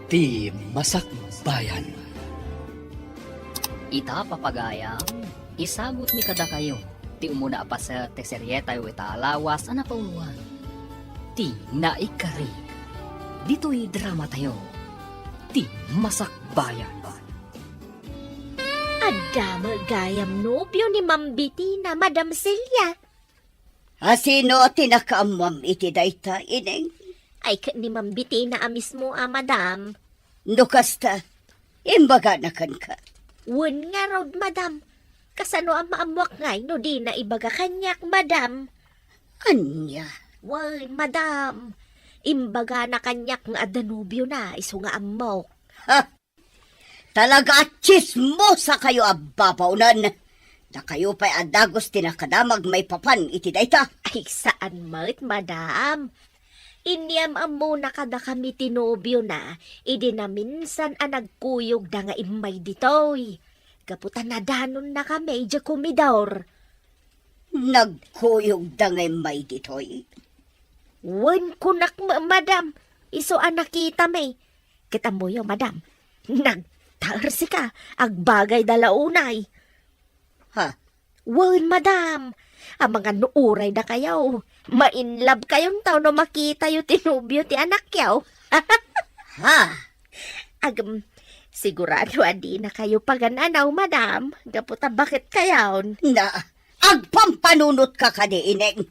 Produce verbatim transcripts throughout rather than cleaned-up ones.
Ti Masakbayan. Ita, papagayam, isagutmi kadakayo ti umuna a paset ti serietayo ita a lawas a napauloan, ti Naikari. Ditoy dramatayo, Ti Masakbayan. Adda met gayam nobio ni Ma'am Betina, Madam Celia. A sino ti nakaammoam iti dayta, Ineng? Ay, ket ni Ma'am Betina a mismo a, madam. No kasta, imbagana kenka. Wen ngarud, madam. Kasano a maammoak ngay no dina ibaga kaniak, madam? Ania? Wen, madam. Imbagana kaniak nga adda nobiona, isu nga ammok. Ha? Talaga a tsismosa kayo a babaonen. Dakayo pay a dagus ti nakadamag maipapan iti dayta. Ay, saan met, madam. Inyam-ammona kadakami ti nobiona idi naminsan a nagkuyogda nga immay ditoy. Gapu ta nadanonnakami idiay komedor. Nagkuyogda nga immay ditoy? Wen, kunak, ma-, madam, isu a nakitami. Ket ammoyo, madam, nagtaersika, agbagayda la unay. Ha? Wen, madam, amangan no uray dakayo, ma-in love kayonto no makitayo ti nobio ti anakyo. Ha? Agem, sigurado a dinakayo pagan-anaw, madam, gapu ta baket kayon. Na, agpampanunotka kadi, Ineng.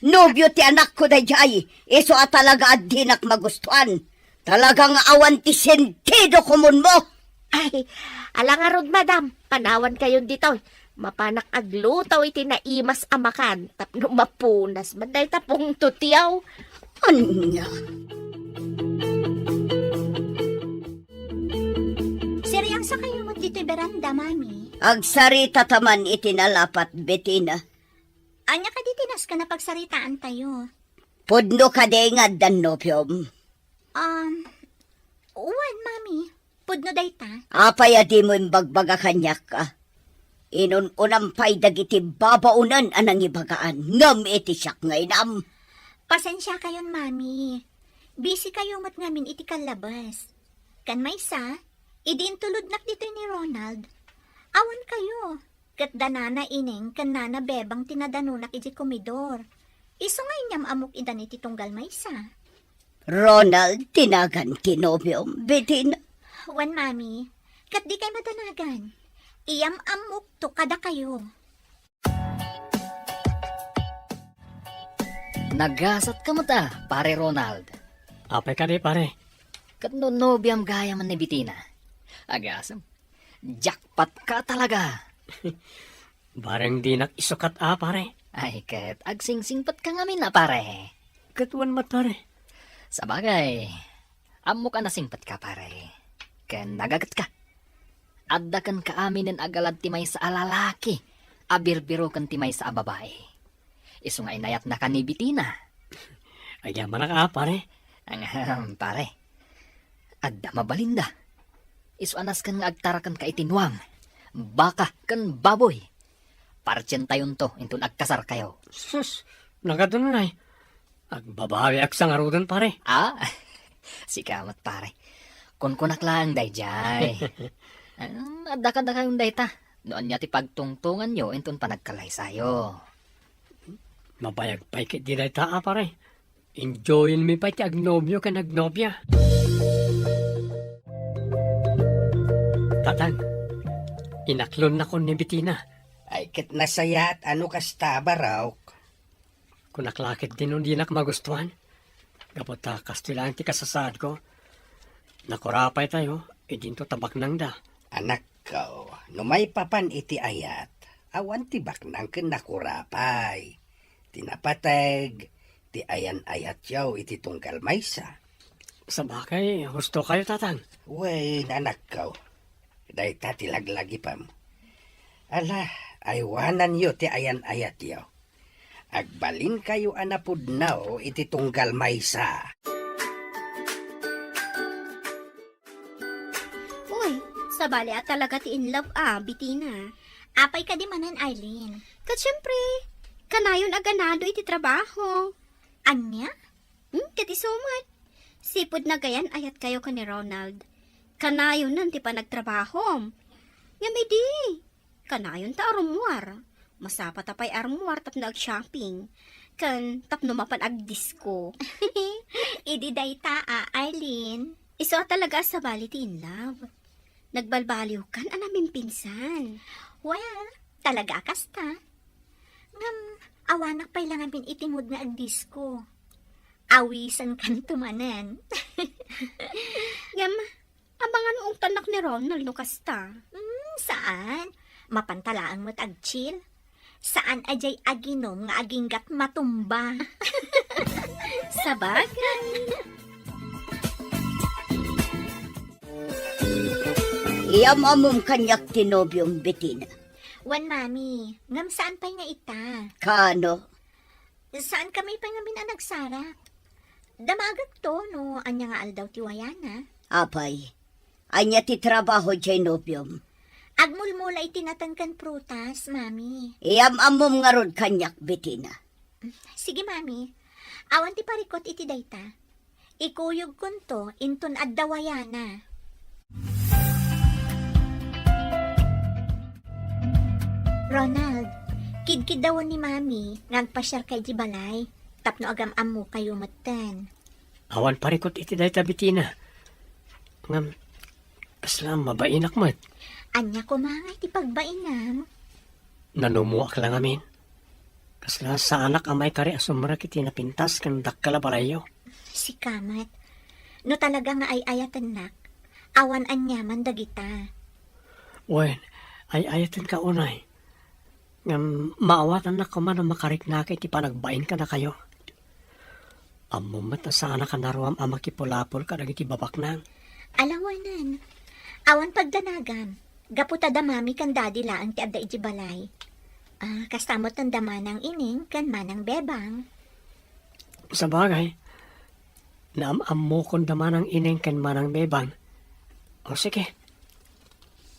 Nobio ti anakko daydiay, isu a talaga a dinak magustuan. Talaga nga awan ti sentido komunmo. Ay, ala ngarud, madam, panawan kayon ditoy. Mapanak agluto iti naimas a makan tapno mapunas man dayta pungtotyo. Ania? Siriangsa kayo met ditoy beranda, Mami. Agsarita ta man iti nalapat, Betina. Ania kadi ti nasken a pagsaritaantayo? Pudno kadi nga addan nobiom? Um, wen, Mami. Pudno dayta. Apay a dimo imbagbaga kaniak, a? Inun-unam pay dagiti babaonen a nangibagaan ngem iti siak nga inam. Pasensia kayon, Mami. Busy kayo met ngamin iti kallabes. Kan maysa, idi intulodnak ditoy ni Ronald, awan kayo. Ket da Nana Ineng ken Nana Bebang ti nadanonak idiay komedor. Isu nga inyam-ammok idan iti tunggal maysa. Ronald ti nagan ti nobiom, Betina? Wen, Mami. Ket dikay madanagan. Iyam-ammokto kadakayo. Nagasatka met a, Pare Ronald. Apay kadi, pare? Ket no nobiam gayam ni Betina. Agasem. Jackpot ka talaga. Bareng dinak isukat a, pare. Ay, ket agsingsingpetka ngamin a, pare. Ket wen met, pare. Sabagay, ammok a nasingpetka, pare. Ken nagagetka. Adda kenka aminen a galad ti maysa a lalaki a birbiro ken ti maysa a babai. Isu nga inayatnaka ni Betina. Agyamanak a, pare. Ahem, pare. Adda mabalinda. Isu a nasken nga agtarakenka iti nuang, baka, ken baboy. Partientayonto inton agkasarkayo. Sus, nagadunnay. Agbabawiak sa ngaruden, pare. Ah, sika met, pare. Kunkunak laeng daydiay. Ah, adda kadakayon dayta. No ania ti pagtungtonganyo inton panagkalaysayo. Mabayag pay ketdi dayta a, pare. Enjoyenmi pay ti agnobio ken agnobia. Tatang, inaklonnakon ni Betina. Ay, ket nasayaat a no kasta, barok. Kunak la ketdi no dinak magustuan. Gapu ta kastoy laeng ti kasasaadko. Nakurapaytayo, idinto ta baknangda. Anakko, no maipapan iti ayat, awan ti baknang ken nakurapay. Ti napateg, ti ayan-ayatyo iti tunggal maysa. Sabagay, hustokayo, Tatang. Wen, anakko, dayta ti laglagipem. Ala, aywananyo ti ayan-ayatyo. Agbalinkayo a napudno iti tunggal maysa. Uy, sabali a talaga ti in love a, Betina. Apay kadi manen, Arlene? Ket siempre, kanayon a ganado iti trabaho. Ania? Hmm, ket isu met. Sipud nagayan-ayatkayo ken ni Ronald, kanayonen ti panagtrabahom. Ngem idi, kanayon ta arummuar. Masapata pay arummuar tapno ag-shopping, ken tapno mapan agdisko. Idi dayta, a, Arlene. Isu a talaga a sabali ti in love. Nagbalbaliwkan a namimpinsan. Well, talaga a kasta. Ngem, awanak pay la ngamin iti mood nga agdisko. Awisenkanto manen. Ngem, abangan ungtannak ni Ronald no kasta. Hmm, saan? Mapanta laeng met agchill. Saan a diay aginom nga aginggat matumba. Sabagay. Iyam-ammom kaniak ti nobiom, Betina. Wen, Mami. Ngem saan pay nga ita? Kano? Saan kami pay ngamin a nagsarak? Damagekto no ania nga aldaw ti wayana. Apay, ania ti trabaho diay nobiom? Agmulmula iti nateng ken prutas, Mami. Iyam-ammom ngarud kaniak, Betina. Sige, Mami. Awan ti parikut iti dayta. Ikuyogkonto inton adda wayana. Ronald, kidkiddawen ni Mami nga agpasiarka idiay balay tapno agam-ammokayo metten. Awan parikut iti dayta, Betina. Ngem, kasla mabainak met. Ania koma nga iti pagbainam? Nanummuak la ngamin. Kasla saanak a maikari a sumrek iti napintas ken dakkel a balayyo. Sika met. No talaga nga ay-ayatennak, awan aniaman dagita. Wen, ay-ayatenka unay. Ngem maawatannak koma no makariknaka iti panagbain kadakayo. Ammom met a saanak a naruam a makipulapol kadagiti babaknang. Alawanen, awan pagdanagam. Gapu ta da Mami ken Daddy laeng ti adda idiay balay. Ah, kasta met da Manang Ineng ken Manang Bebang. Sabagay, naam-ammokon da Manang Ineng ken Manang Bebang. O sige,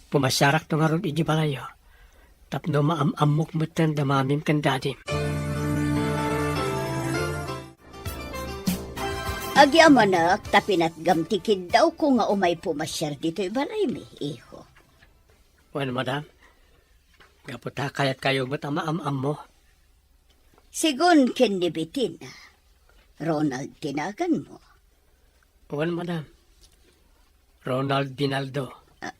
pumasiarakto ngarud idiay balayyo. Tapno maam-ammok metten da Mamim ken Dadim. Agyamanak ta pinatgam ti kiddawko nga umay pumasiar ditoy balaymi, iho. Wen, madam, gapu ta kayatkayo met a maam-ammo. Sigun ken ni Betina, Ronald ti naganmo. Wen, madam. Ronald Binaldo. Ah,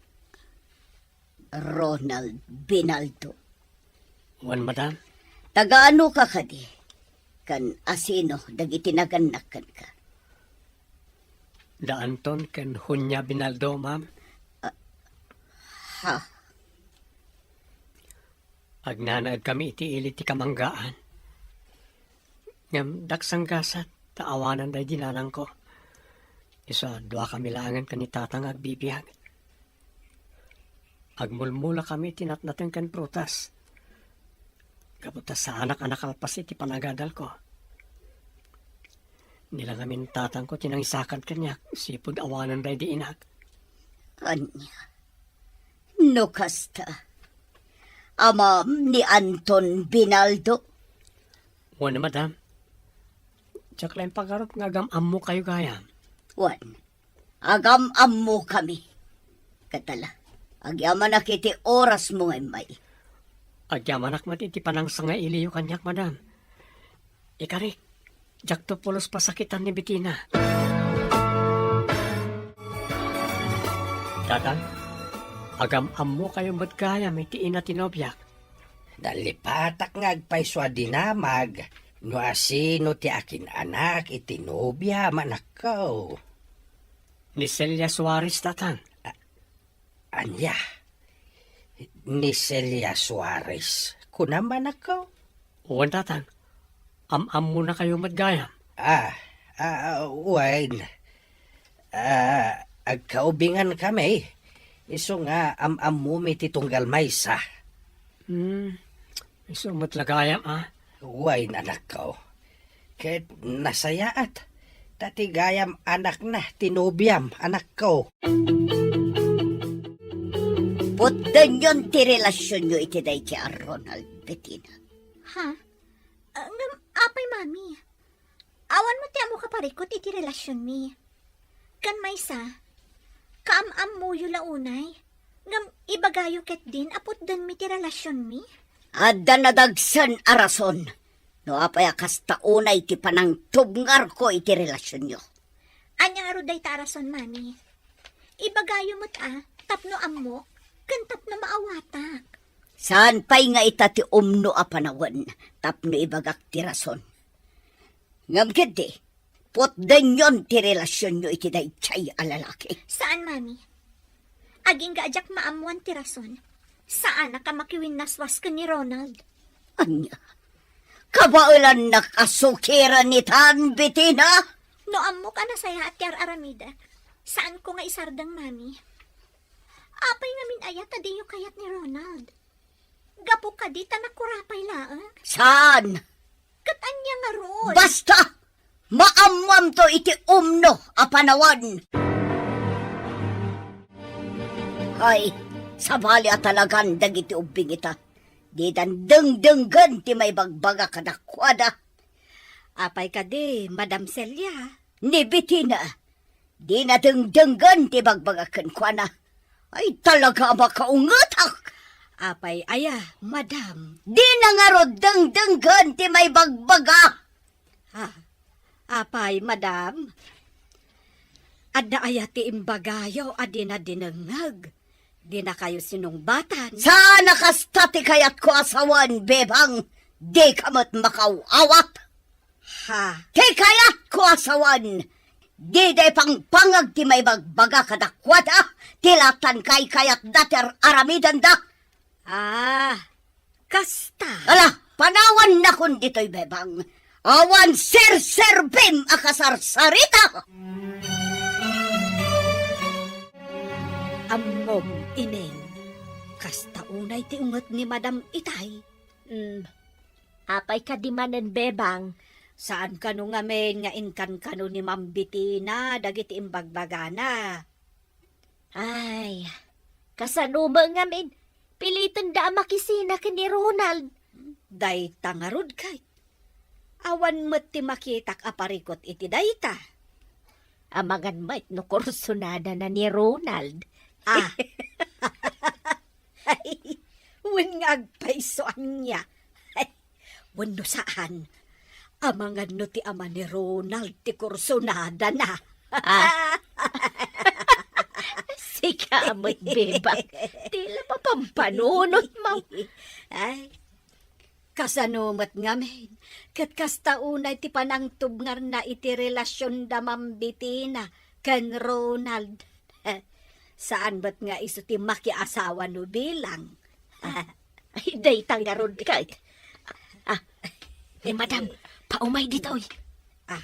Ronald Binaldo. Wen, madam. Taga-anoka kadi? Ken asino dagiti nagannak kenka? Da Anton ken Junia Binaldo, ma'am. Ah, ha? Agnanaedkami iti ili ti kamanggaan. Ngem daksanggasat ta awanan daydi nanangko. Isu a duakami laengen ken ni Tata nga agbibiag. Agmulmulakami iti natnateng ken prutas. Gapu ta saanak a nakalpas iti panagadalko. Ni la ngamin tatangko ti nangisakad kaniak, sipud awanen daydi inak. Ania? No kasta, amam ni Anton Binaldo? Wen, madam. Diak la impagarup nga agam-ammokayo gayam. Wen, agam-ammokami. Ket ala, agyamanak iti orasmo nga immay. Agyamanak met iti panangsangailiyo kaniak, madam. Ikarik, diakto pulos pasakitan ni Betina. Tatang, agam-ammokayo met gayam iti ina ti nobiak. Nalipatak nga agpayso a dinamag no asino ti akin-anak iti nobiam, anakko. Ni Celia Suarez, tatang. A-, ania? Ni Celia Suarez, kunam, anakko? Wen, tatang. Am-ammonakayo met gayam. Ah, ah, wen. Ah, agkaubingan kami. Isu nga am-ammomi ti tunggal maysa. Hmm, isu met la gayam, a. Wen, anakko. Ket nasayaat, ta ti gayam anakna ti nobiam, anakko. Putdenyon ti relasionyo iti daydi a Ronald, Betina. Ha? Ah, ngem, apay, Mami? Awan met ti ammo kaparikut iti relasionmi. Ken maysa, kaam-ammoyo la unay, ngem ibagayo ketdin a putdenmi ti relasionmi? Adda nadagsen a rason no apay a kasta unay ti panangtubngarko iti relasionyo. Ania ngarud dayta a rason, Mami? Ibagayo met a tapno ammok ken tapno maawatak. Saan pay nga ita ti umno a panawen tapno ibagak ti rason. Ngem ketdi, putdenyon ti relasionyo iti daydiay a lalaki. Saan, Mami. Agingga a diak maammuan ti rason, saanak a makiwinnaswas ken ni Ronald. Ania? Kabaelannak a sukiren itan, Betina? No ammok a nasayaat ti ar-aramidek, saanko nga isardeng, Mami. Apay ngamin aya ta diyo kayat ni Ronald? Gapu kadi ta nakurapay laeng? Saan? Ket ania ngarud? Basta! Maammuamto iti umno a panawen. Ay, sabali a talagan dagiti ubbing ita. Didan dengdenggen ti maibagbaga kadakuada. Apay kadi, Madam Celia? Ni Betina, dina dengdenggen ti ibagbaga kenkuana. Ay, talaga a makaungetak! Apay aya, Madam? Dina ngarud dengdenggen ti maibagbaga. Ah, apay, Madam? Adda aya ti imbagayo a dina dinengngeg? Dinakayo sinungbatan? Saan a kasta ti kayatko a sawen, Bebang. Dika met makaw-awat. Ha? Ti kayatko a sawen, dida ipangpangag ti maibagbaga kadakuada ti la tan kaykayatda ti ar-aramidenda. Ah, kasta. Ala, panawannakon ditoy, Bebang. Awan serserbim a kasarsarita. Ammom, Ineng, kasta unay ti unget ni Madam itay. Mm, apay kadi manen, Bebang? Saan kano ngamin nga inkankano ni Ma'am Betina dagiti imbagbagana? Ay, kasano met ngamin, pilitenda a makisina ken ni Ronald. Dayta ngarud kay, awan met ti makitak a parikut iti dayta. Amangan met no kursunadana ni Ronald. Ah. Ay, wen nga agpayso ania. Ay, wenno saan. Amangan no ti ama ni Ronald ti kursunadana. Ah. Sika met, Bebang. Ti la mapampanunotmo. Ay, kasano met ngamin? Ket kasta unay ti panangtubngarna iti relasionda Ma'am Betina ken Ronald. Saan met nga isu ti makiasawa no bilang. Ay, dayta ngarud ket. Ah, ni Madam, paumay ditoy. Ah,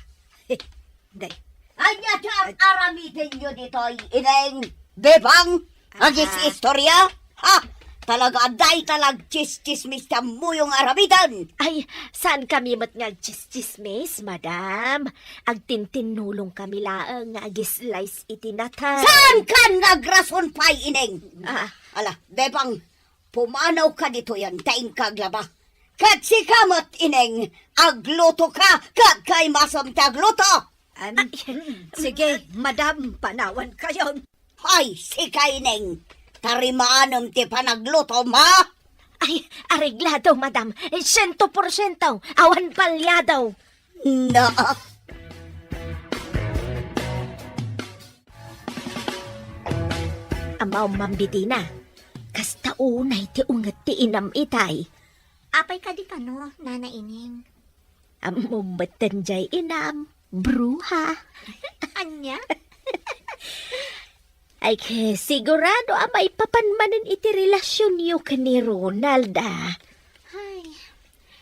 day. Ania ti ar-aramidenyo ditoy, Ineng, Bebang? Agis-istoria? Ha? Talaga, dayta la agtsistsismis ti ammoyo nga aramiden. Ay, saan kami met nga agtsistsismis, Madam. Agtintinnulong kami laeng nga agislice iti natay. Saan kan nga agrason pay, Ineng? Ah. Ala, Bebang, pumanawka ditoyen ta inka aglaba. Ket sika met, Ineng, aglutoka ket kaimasem ti agluto. Am, mm, sige, Madam, panawankayon. Ay, sika, Ineng, tarimanem ti panaglutom, ha? Ay, areglado, Madam. Siento porsiento. Awan palyado. Na. Ammom, Ma'am Betina, kasta unay ti unget ti inam itay. Apay kadi kano, Nana Ineng? Ammom metten jay inam, bruha. Ania? Ay, ke, sigurado a maipapan manen iti relasionyo ken ni Ronald, ah. Ay,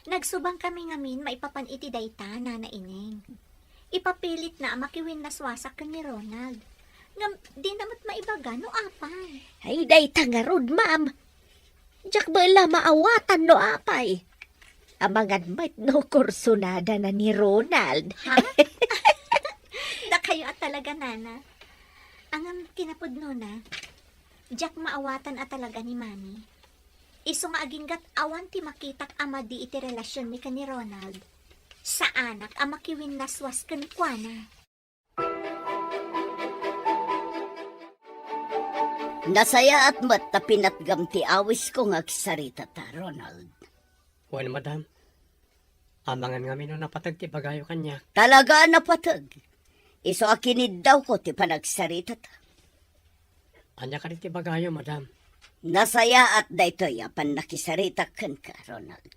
nagsubang kami ngamin maipapan iti dayta, Nana Ineng. Ipapilitna a makiwinnaswasak ken ni Ronald. Ngem, dina met maibaga no apay. Ay, dayta ngarud, ma'am. Diak met la maawatan no apay. Amangan met no kursunadana ni Ronald. Ha? Dakayo a talaga, Nana. Ngem kinapudnona, diak maawatan a talaga ni Mami. Isu nga aginggat awan ti makitak a madi iti relasionmi ken ni Ronald, saanak a makiwinnaswas kenkuana. Nasayaat met ta pinatgam ti awisko nga agsaritata, Ronald. Wen, madam. Amangan ngamin no napateg ti ibagayo kaniak. Talaga a napateg. Isu a kiniddawko ti panagsaritata. Ania kadi ti ibagayo, madam? Nasayaat daytoy a pannakisaritak kenka, Ronald.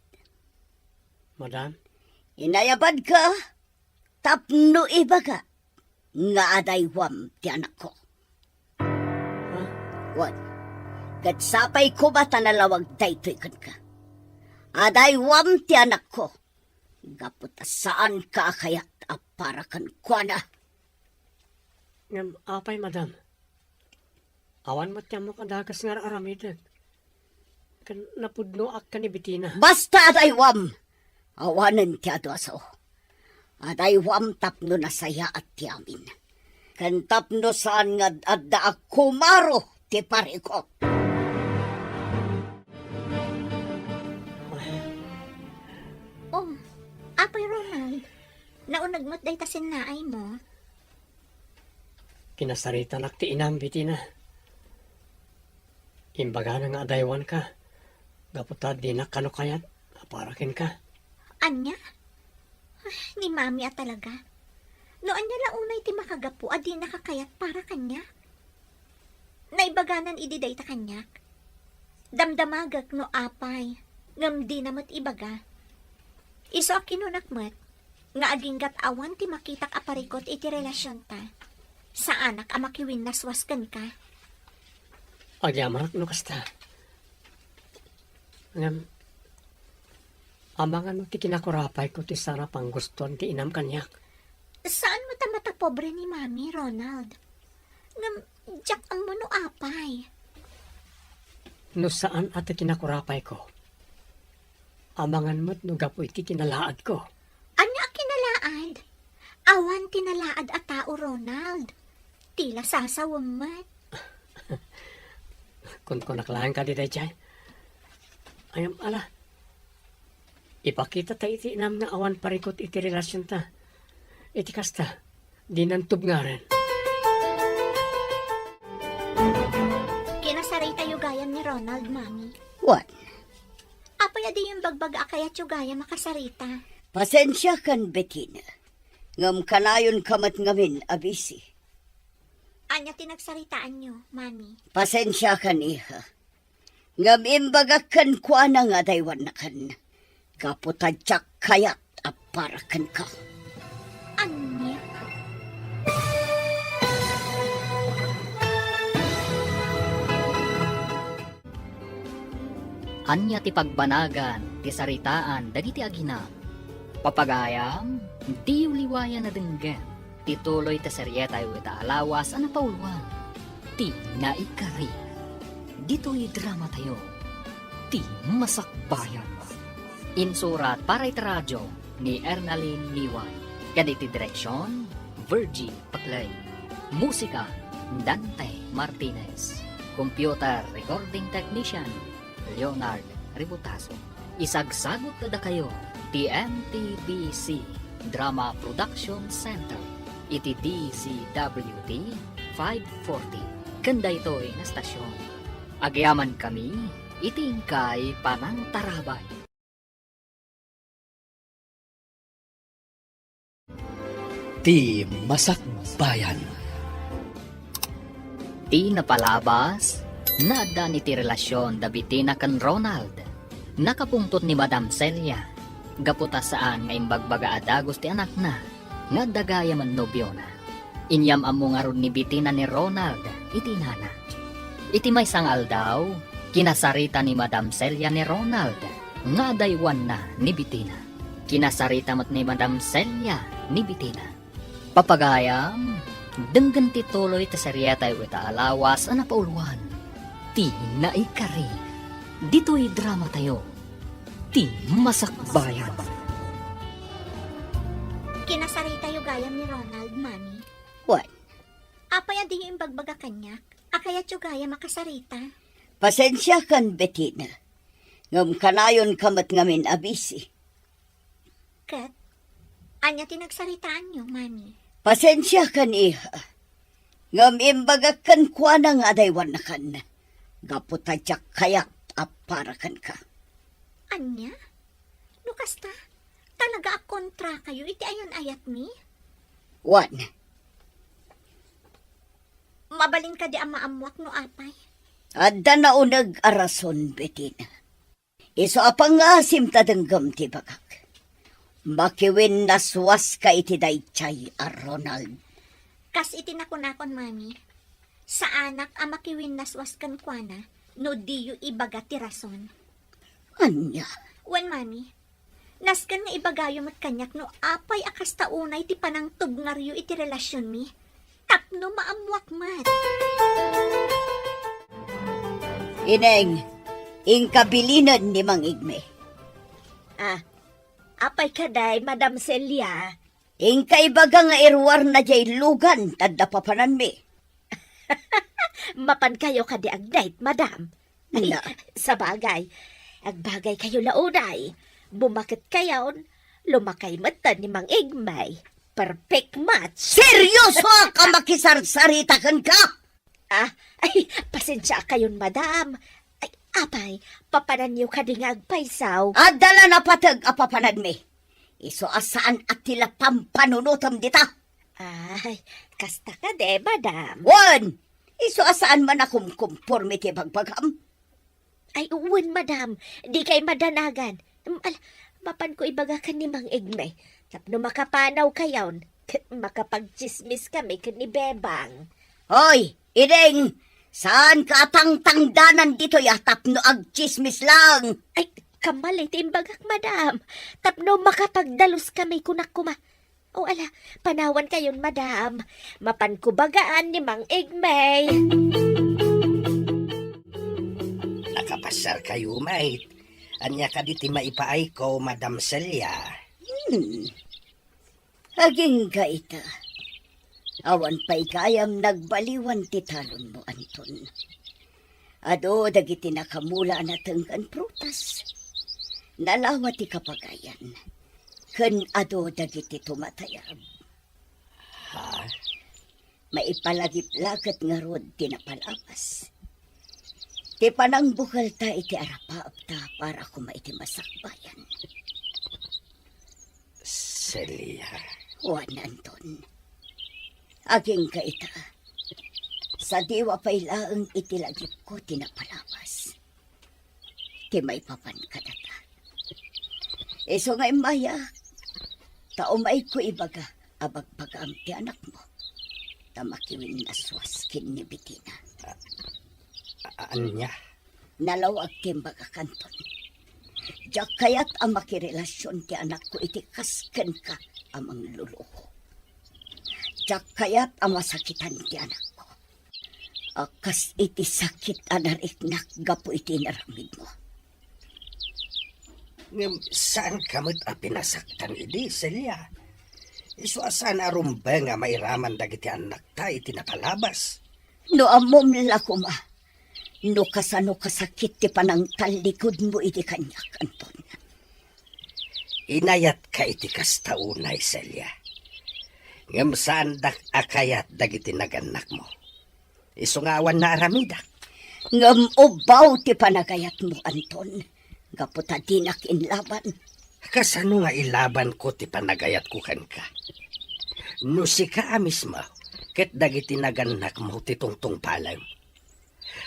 Madam? Inayabadka tapno ibaga nga adaywam ti anakko. Ha? Wen, ket sapay koma ta nalawag daytoy kenka. Adaywam ti anakko, gapu ta saanka a kayat a para kenkuana. Ngem apay, madam? Awan met ti ammok a dakes nga ar-aramidek. Ken napudnoak ken ni Betina. Basta adaywam! Awanen ti adu a sao. Adaywam tapno nasayaat ti amin. Ken tapno saan nga ad-adda a kumaro ti parikot. Oh, Apay Ronald, nauneg met dayta sinnaaymo. Kinasaritanak ti inam, Betina. Imbagana nga adaywanka, gapu ta dinak kano kayat a para kenka. Ania? Ay, ni Mami a talaga. No ania la unay ti makagapu a dinaka kayat para kaniak? Naibaganan idi dayta kaniak. Damdamagek no apay, ngem dina met ibaga. Isu a kinunak met, nga aginggat awan ti makitak a parikot iti relasionta, saanak a makiwinnaswas kenka. Agyamanak no kasta. Ngem, amangan no ti kinakurapayko ti saan a panggustoan ti inam kaniak. Saan met a matapobre ni Mami, Ronald. Ngem, diak ammo no apay. No saan a ti kinakurapayko, amangan met no gapu iti kinalaadko. Ania a kinalaad? Awan ti nalaad a tao, Ronald. Ti la sasawem met. Kunkunak laeng kadi daydiay. Ngem, ala, ipakita ta iti inam nga awan parikot iti relasionta. Iti kasta, dinan tubngaren. Kinasaritayo gayam ni Ronald, Mami. Wen? Apay a diyo imbagbaga a kayatyo gayam a kasarita? Pasensiakan, Betina. Ngem kanayonka met ngamin a busy. Ania ti nagsaritaanyo, Mami? Pasensiakan, iha. Ngem imbagak kenkuana nga adaywannakan. Gapu ta diak kayat a para kenka. Ania? Ania ti pagbanagan ti saritaan dagiti aginam? Papagayam, diyo liwayan a denggen ti tuloy ti serietayo ita a lawas a napauluan, Ti Naikari. Ditoy dramatayo, Ti Masakbayan. Insurat para iti radio ni Ernalyn Niway. Ken iti direksion, Virgie Paclay. Musika, Dante Martinez. Computer recording technician, Leonard Ributaso. Isagsagut kadakayo ti M T B C Drama Production Center iti D Z W T five forty ken daytoy nga estasion. Agyamankami iti inkay panangtarabay. Ti Masakbayan. Ti napalabas, naaddan iti relasion da Betina ken Ronald. Nakapungtot ni Madam Celia, gapu ta saan nga imbagbaga a dagus ti anakna, nga adda gayam a nobiona. Inyam-ammo ngarud ni Betina ni Ronald iti inana. Iti maysa nga aldaw, kinasarita ni Madam Celia ni Ronald nga adaywanna ni Betina. Kinasarita met ni Madam Celia ni Betina. Papagayam, denggen ti tuloy ti serietayo ita a lawas a napauluan, Ti Naikari. Ditoy dramatayo, Ti Masakbayan. Kinasaritayo gayam ni Ronald, Mami. Wen? Apay a diyo imbagbaga kaniak a kayatyo gayam a kasarita? Pasensiakan, Betina. Ngem kanayonka met ngamin a busy. Ket, ania ti nagsaritaanyo, Mami? Pasensiakan, iha. Ngem imbagak kenkuana nga adaywannakan, gapu ta diak kayat a para kenka. Ania? No kasta, talaga a kontrakayo iti ayan-ayatmi? Wen. Mabalin kadi a maammuak no apay? Adda nauneg a rason, Betina. Isu a pangngaasim ta denggem ti ibagak. Makiwinnaswaska iti daydiay a Ronald. Kas iti nakunakon, Mami, saanak a makiwinnaswas kenkuana no diyo ibaga ti rason. Ania? Wen, Mami, nasken nga ibagayo met kaniak no apay a kasta unay ti panangtubngaryo iti relasionmi tapno maammuak met. Ineng, inka bilinen ni Mang Igme. Ah, apay kadi, Madam Celia? Inka ibaga nga iruarna diay lugan ta adda papananmi. Mapankayo kadi agdayt, Madam? Ay, na. Sabagay, agbagaykayo la unay. Bumaketkayon, lumakay metten ni Mang Igme. Perfect match. Seryosoak a makisarsarita kenka? Ah, ay, pasensiakayon, Madam. Ay, apay, papananyo kadi nga agpaysaw? Adda la napateg a papananmi. Isu a saan a ti la pampanunotem dita. Ay, kasta kadi, Madam? Wen, isu a saan man a kumkumporme ti bagbagam. Ay, wen, Madam, dikay madanagan. Em, ala, mapanko ibaga ken ni Mang Igme tapno makapanawkayon ket makapagtsismiskami ken ni Bebang. Hoy, Iding, saanka a tangtangdanan ditoy a tapno agtsismis laeng. Ay, kamali ti imbagak, Madam. Tapno makapagdaluskami, kunak koma. O ala, panawankayon, Madam. Mapanko bagaan ni Mang Igme. Nakapasiarkayo met. Ania kadi ti maipaayko, Madam Celia? Hmm. Agingga ita, awan pay gayam nagbaliwan ti talonmo, Anton. Adu dagiti nakamula a natenggan prutas, nalawa ti kapagayan, ken adu dagiti tumatayab. Ha? Maipalagip la ket ngarud ti napalabas. Ti panangbukelta iti arapaapta para koma iti masakbayan. Celia. Wen, Anton. Agingga ita. Sadiwa pay laeng iti lagipko ti napalabas. Ti maipapan kadata. Isu nga immayak, ta umayko ibaga a bagbagaam ti anakmo, ta makiwinnaswas ken ni Betina. A-, a-, ania? Nalawag ti imbagak, Anton. Diak kayat a makirelasion ti anakko iti kas kenka a mangluluko. Diak kayat a masakitan ti anakko a kas iti sakit a nariknak gapu iti inaramidmo. Ngem saanka met a pinasaktan idi, Celia. Isu a saan a rumbeng a mairaman dagiti annakta iti napalabas. No ammom la koma, no kasano kasakit ti panangtallikudmo idi kaniak, Anton. Inayatka iti kasta unay, Celia. Ngem saandak a kayat dagiti nagannakmo. Isu nga awan naaramidak. Ngem ubbaw ti panagayatmo, Anton, gapu ta dinak inlaban. Kasano nga ilabanko ti panagayatko kenka? No sika a mismo ket dagiti nagannakmo ti tungtungpalem,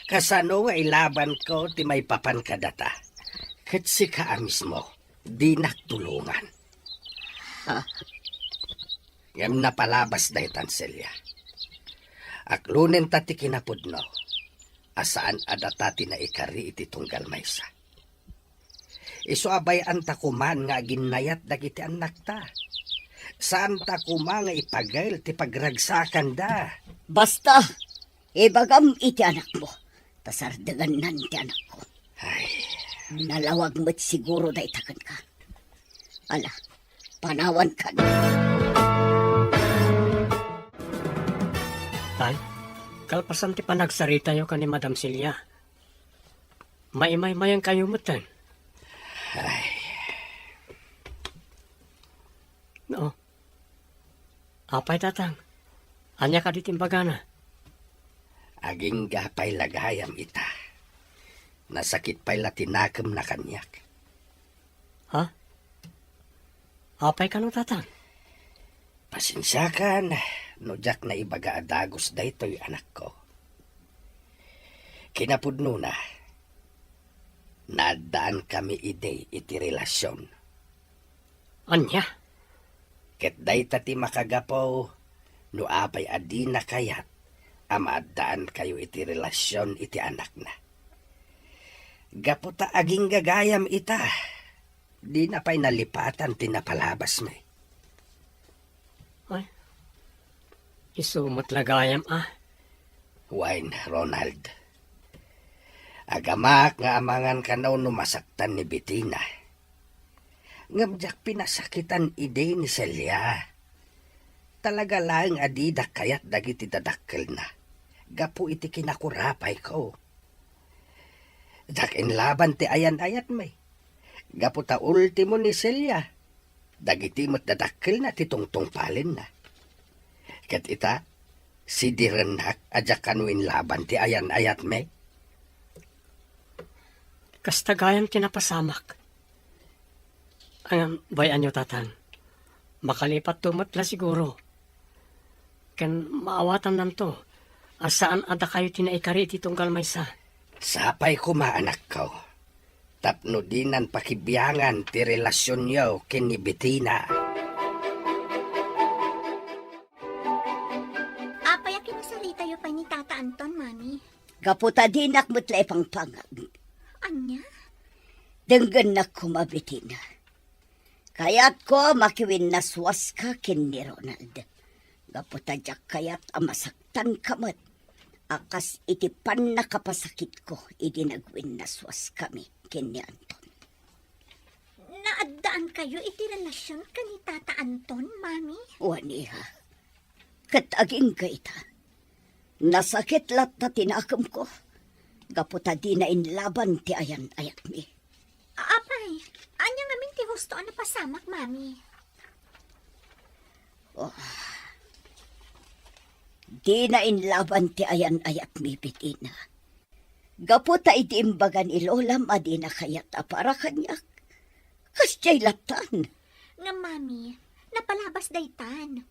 kasano nga ilabanko ti maipapan kadata ket sika a mismo dinak tulongan? Ha? Ngem napalabas daytan, Celia. Aklonenta ti kinapudno a saan a data ti naikari iti tunggal maysa. Isu a bay-anta koman nga aginnayat dagiti annakta. Saanta koma nga ipagel ti pagragsakanda. Basta, ibagam iti anakmo, ta sardengannan ti anakko. Ay. Nalawag met siguro dayta kenka. Ala, panawankan. Tay, kalpasan ti panagsaritayo ken ni Madam Celia, maimaymayankayo metten. Ay. No. Apay, Tatang, ania kadi ti imbagana? Agingga pay la gayam ita. Nasakit pay la ti nakemna kaniak. Ha? Apay kano, Tatang? Pasensiakan no diak naibaga a dagus daytoy, anakko. Kinapudnona, naaddaan kami idi iti relasion. Ania? Ket dayta ti makagapu no apay a dina kayat a maaddaan kayo iti relasion iti anakna. Gapu ta agingga gayam ita, dina pay nalipatan ti napalabasmi. Ay, isu met la gayam a. Wen, Ronald. Agamak nga amangan kano no masaktan ni Betina. Ngem diak pinasakitan idi ni Celia. Talaga laeng a didak kayat dagiti dadakkelna gapu iti kinakurapayko. Diak inlaban ti ayan-ayatmi. Gapu ta ultimo ni Celia, dagiti met dadakkelna ti tungtungpalenna. Ket ita, sidirennak a diak kano inlaban ti ayan-ayatmi. Kasta gayam ti napasamak. Ngem, bay-anyo, Tatang. Makalipatto met la siguro. Ken maawatannanto a saan a dakayo ti naikari iti tunggal maysa. Sapay koma, anakko, tapno dinan pakibiangan ti relasionyo ken ni Betina. Apay a kinasaritayo pay ni Tata Anton, Mami? Gapu ta dinak met la ipangpangag. Ania? Denggennak koma, Betina. Kayatko a makiwinnaswaska ken ni Ronald. Gapu ta diak kayat a masaktanka met a kas iti pannakapasakitko idi nagwinnaswaskami ken ni Anton. Naaddaankayo iti relasion ken ni Tata Anton, Mami? Wen, iha. Ket agingga ita, nasakit latta ti nakemko gapu ta dina inlaban ti ayan-ayatmi. Apay, ania ngamin ti husto a napasamak, Mami? Oh. Dina inlaban ti ayan-ayatmi, Betina. Gapu ta idi imbaga ni Lolam a dina kayat a para kaniak, kasdiay lattan. Ngem, Mami, napalabas daytan.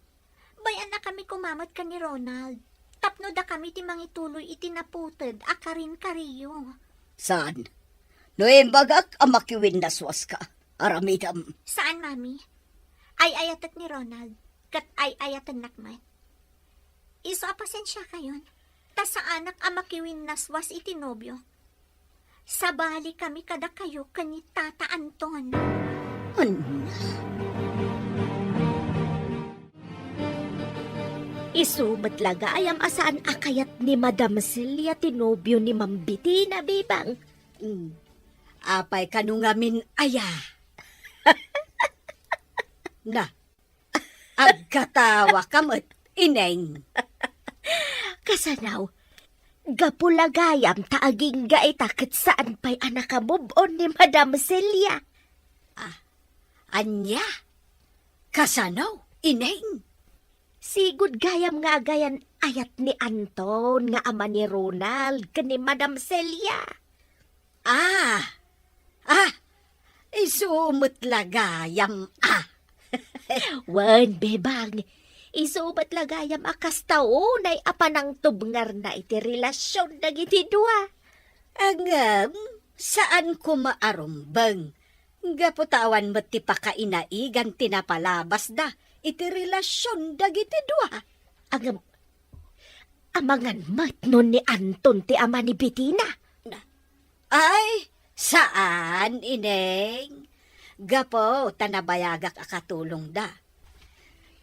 Bay-annakami koma met ken ni Ronald tapno dakami ti mangituloy iti naputed a karin-kariyo. Saan? No imbagak a makiwinnaswaska, aramidem. Saan, Mami. Ay-ayatek ni Ronald, ket ay-ayatennak met. Isu a pasensiakayon, ta saanak a makiwinnaswas iti nobio. Sabalikami kadakayo ken ni Tata Anton. Ania? Isu met la gayam a saan a kayat ni Madam Celia ti nobio ni Ma'am Betina, Bebang. Mm. Apay kano ngamin aya? Na, agkatawa ka met, Ineng. Kasano? Gapu la gayam ta agingga ita ket saan pay a naka-move on ni Madam Celia. Ah, ania? Kasano, Ineng? Sigud gayam nga agayan-ayat ni Anton nga ama ni Ronald ken ni Madam Celia. Ah! Ah! Isu met la gayam, ah! Wen, Bebang, isu met la gayam a kasta unay a panangtubngarna iti relasion dagiti dua. Ngem, saan koma a rumbeng, gapu ta awan met ti pakainaigan ti napalabasda iti relasion dagiti dua. Ngem, amangan met no ni Anton ti ama ni Betina. Ay, saan, Ineng. Gapu ta nabayagak a katulongda.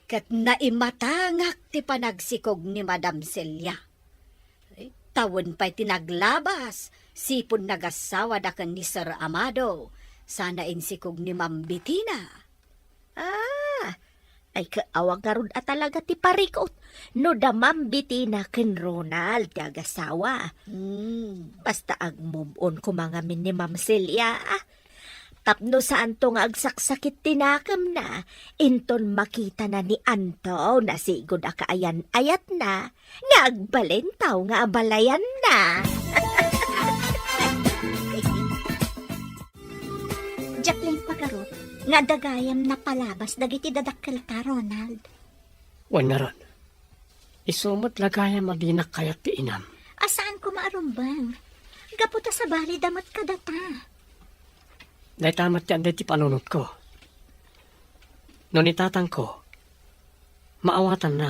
Ket naimatangak ti panagsikog ni Madam Celia. Ay, ta wen pay ti naglabas, sipud nagasawada ken ni Sir Amado, sana insikog ni Ma'am Betina. Ah, ay, kaawa ngarud a talaga ti parikut no da Ma'am Betina ken Ronald ti agasawa. Hmm. Basta ag-move on koma ngamin ni Ma'am Celia, ah. Tapno saanto nga agsaksakit ti nakemna, inton makitana ni Anto, nasigud a kaayan-ayatna nga agbalin taw nga abalayanna. Diak laeng pagarup nga adda gayam napalabas dagiti dadakkelta, Ronald. Wen ngarud, isu met la gayam a dinak kayat ti inam. A saan koma a rumbeng. Gapu ta sabalida met kadata. Dayta met ti adda iti panunotko. No ni tatangko, maawatanna.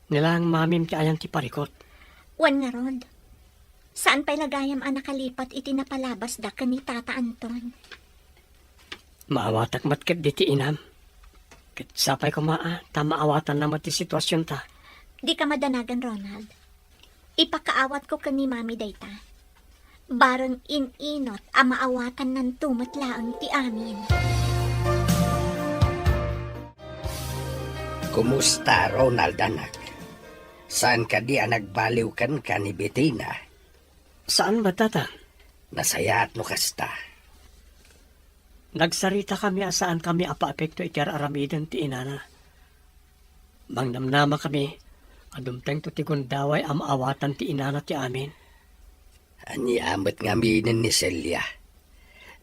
Ni laeng mamim ti ayan ti parikut. Wen ngarud, saan pay la gayam a nakalipat iti napalabasda ken ni Tata Anton. Maawatak met ketdi ti inam. Ket sapay koma a ta maawatanna met ti situasionta. Dika madanagan, Ronald. Ipakaawatko ken ni Mami dayta. Bareng in-inot a maawatannanto met laeng ti amin. Kumusta, Ronald, anak? Saan kadi a nagbaliw kenka ni Betina? Saan met, Tatang. Nasayaat no kasta. Nagsaritakami a saankami a paapekto iti ar-aramiden ti inana. Mangnamnamakami a dumtengto ti gundaway a maawatan ti inana ti amin. Ania met ngamin ni Celia?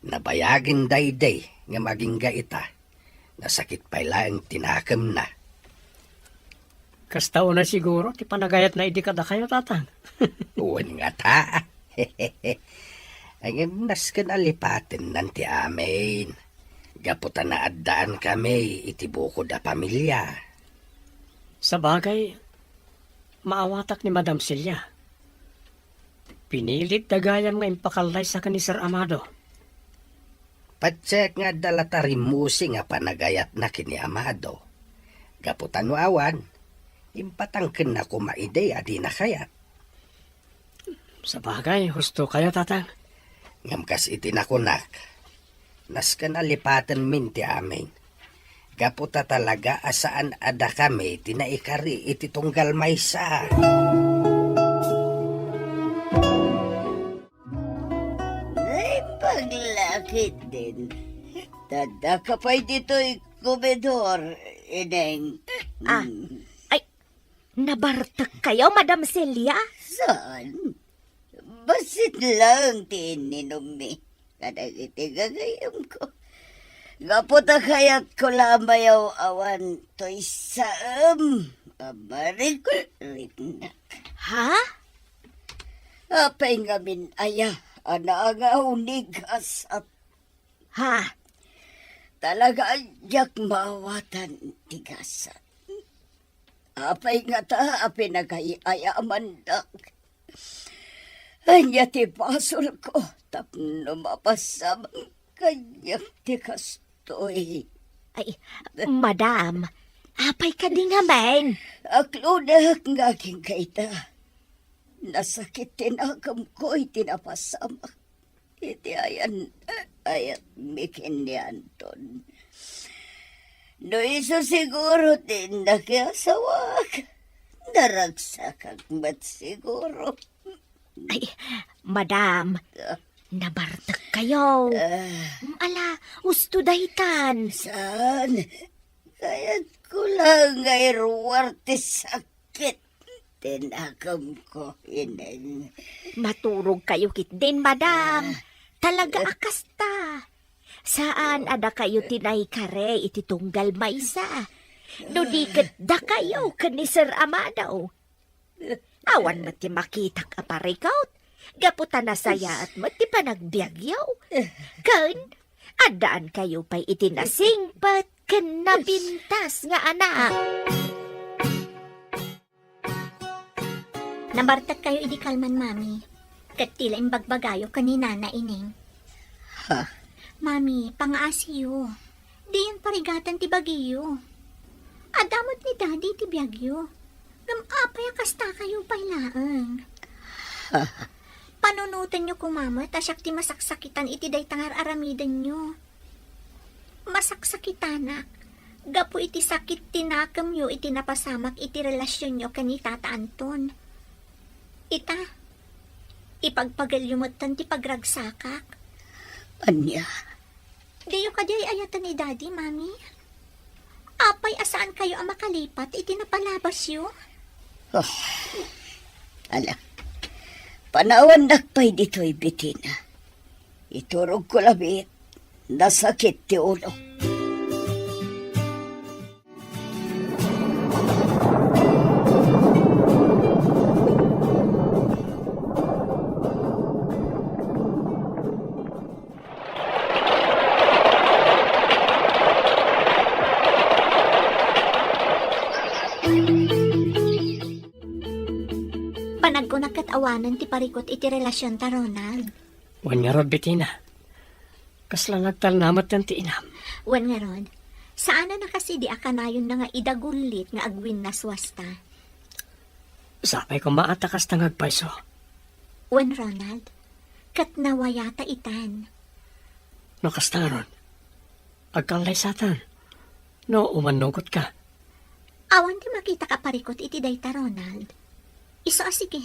Nabayagen daydi ngem agingga ita. Nasakit pay laeng ti nakemna. Kasta unay siguro ti panagayatna idi kadakayo, Tatang. Wen ngata. Ngem nasken a lipatennan ti amin. Gapu ta naaddaankami iti bukod a pamilia. Sabagay, maawatak ni Madam Celia. Pinilit da gayam nga impakallaysa ken ni Sir Amado. Patiek nga adda la ta rimmusi nga panagayatna ken ni Amado. Gapu ta no awan, impatangkenna koma idi a dina kayat. Sabagay, husto kayo, Tatang. Ngem kas iti nakunak, nasken a lipatenmin ti amin. Gapu ta talaga a saan a dakami ti naikari iti tunggal maysa. Ay, paglakit din. Tadda ka pay ditoy komedor, Ineng. Ah, mm. Ay, nabartek kayo, Madam Celia? Saan? Bassit lang ti ininummi kadagiti gagayemko. Gapu ta kayatko la a mayaw-awan toy saem a marikuriknak. Ha? Apay ngamin aya a naangaw ni gasat? Ha? Talaga a diak maawatan ti gasat. Apay ngata a pinagay-ayamandak? Ania ti basolko tapno mapasamak kaniak ti kastoy? Ay, madam, apay kadi ngamin? Aklonek nga agingga ita. Nasakit ti nakemko iti napasamak iti ayan-ayatmi ken ni Anton. No isu siguro ti nakiasawak, naragsakak met siguro. Ay, madam, nabartek kayo. Ah. Ala, husto daytan. Saan? Kayatko lang nga iruar ti sakit ti nakemko, Ineng. Maturog kayo ketdin, madam. Ah. Talaga a kasta. Saan a dakayo ti naikari iti tunggal maysa? No di ket dakayo ken ni Sir Amado. Awan met ti makitak a parikut, gapu ta nasayaat met ti panagbiagyo. Ken, addaan kayo pay iti nasingpet ken napintas nga anak. Nabartek kayo idi kalman, Mami. Ket ti la imbagbagayo ken ni Nana Ineng. Ha? Mami, pangaasiyo. Diyon parigatan ti bagiyo. Adda met ni Daddy ti biagyo. Ngem apay a kasta kayo pay laeng? Panunotenyo koma met a siak ti masaksakitan iti dayta nga ar-aramidenyo. Masaksakitanak gapu iti sakit ti nakemyo iti napasamak iti relasionyo ken ni Tata Anton. Ita, ipagpagelyo metten ti pagragsakak. Ania? Diyo kadi ay-ayaten ni Daddy, Mami? Apay a saankayo a makalipat iti napalabasyo? Ah, ala, panawannak pay ditoy, Betina. Iturogko labiit, nasakit ti ulo. Panagkunak ket awanen ti parikut iti relasionta, Ronald. Wen ngarud, Betina. Kasla nagtalna met ti inam. Wen ngarud, saanen a kas idi a kanayonna nga idagullit nga agwinnaswasta. Sapay koma a ta kasta nga agpayso. Wen, Ronald, ket nawayata itan. No kasta ngarud, agkallaysatan. No umannugotka. Awan ti makitak a parikut iti dayta, Ronald. Isu a sige,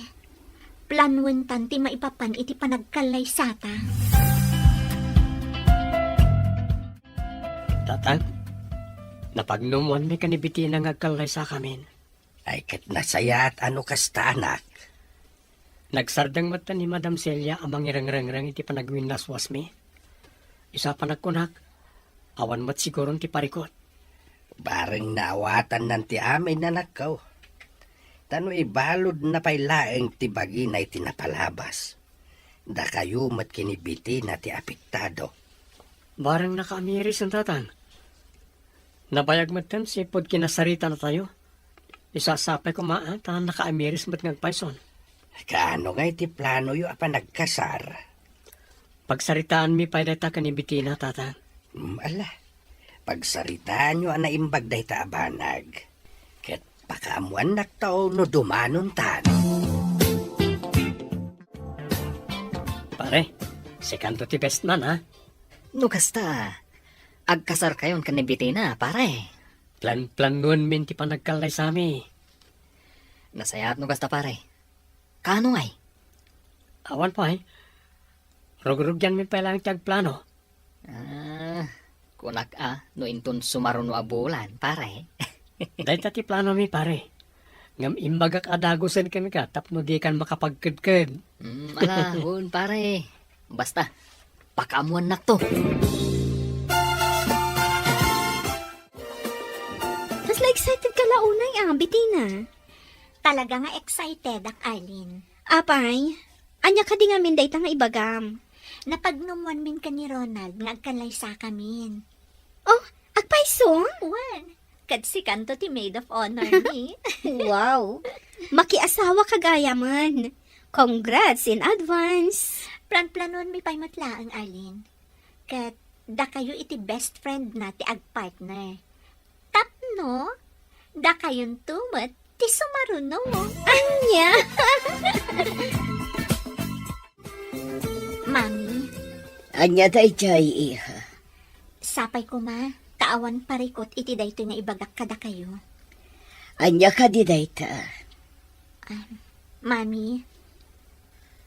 planuentan ti maipapan iti panagkallaysata. Tatang, napagnumwanmi ken ni Betina nga agkallaysakamin. Ay, ket nasayaat a no kasta, anak. Nagsardeng met ni Madam Celia a mangirengrengreng iti panagwinnaswasmi. Isu a panagkunak, awan met siguron ti parikut. Bareng naawatannan ti amin, anakko. Ta no ibaludna pay laeng ti bagina iti napalabas, dakayo met ken ni Betina ti apektado. Bareng nakaamiris, Tatang. Nabayag metten sipud kinasaritanatayo. Isu a sapay koma, a, ta nakaamiris met nga agpayson. Kaano ngay ti planoyo a panagkasar? Pagsaritaanmi pay dayta ken ni Betina, Tatang. Mm, ala. Pagsaritaanyo a naimbag dayta a banag. Ket pakaammuannakto no dumanontan. Pare, sikanto ti best man, ha? No kasta, agkasarkayon ken ni Betina, pare. Plan-planuenmin ti panagkallaysami. Nasayaat no kasta, pare. Kaano ngay? Awan pay. Rugrugianmi pay laeng ti agplano. Ah, kunak a, no inton sumaruno a bulan, pare. Dayta ti planomi, pare. Ngem imbagak a dagusen kenka tapno dikan makapagkedked. Mm, ala, wen, pare. Basta, pakaammuannakto. Kasla excited ka la unay, a, Betina. Talaga nga excited ak, Arlene. Apay, ania kadi ngamin dayta nga ibagam? Napagnumwanmin ken ni Ronald nga agkallaysakamin. Oh, agpayso? Wen, ket sikanto ti maid of honor mi. Wow! Makiasawa ka gayamen. Congrats in advance! Planplanuenmi pay met laeng, Arlene. Ket dakayo iti best friend na ti agpartner. Tapno, dakayonto met ti sumaruno. Ania? Mami. Ania daydiay, iha? Sapay koma, ta awan parikut iti daytoy nga ibagak kadakayo. Ania kadi dayta? Ah, Mami,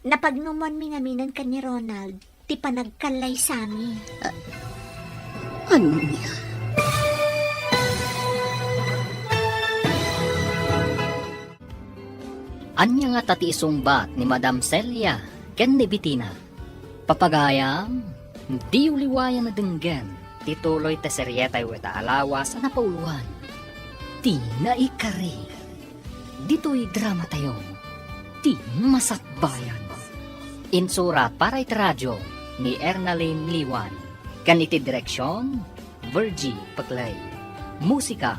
napagnumwanmi ngaminen ken ni Ronald ti panagkallaysami. Ah, ania? Ania ngata ti isungbat ni Madam Celia ken ni Betina? Papagayam, diyo liwayan a denggen ti tuloy ti serietayo ita a lawas a napauloan, Ti Naikari. Ditoy dramatayo, Ti Masakbayan. Insurat para iti radio ni Ernalyn Liwan. Ken iti direksion, Virgie Peclay. Musika,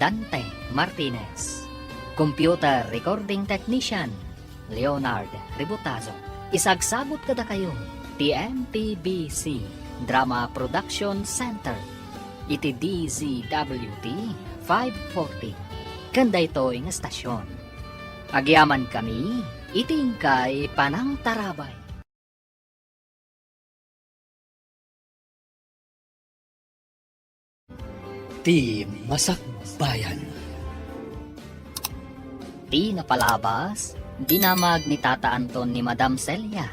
Dante Martinez. Computer recording technician, Leonard Ributazo. Isagsagut kadakayo ti M P B C Drama Production Center iti D Z W T five forty ken daytoy nga estasion. Agyamankami iti inkay panangtarabay. Ti Masakbayan. Ti napalabas, dinamag ni Tata Anton ni Madam Celia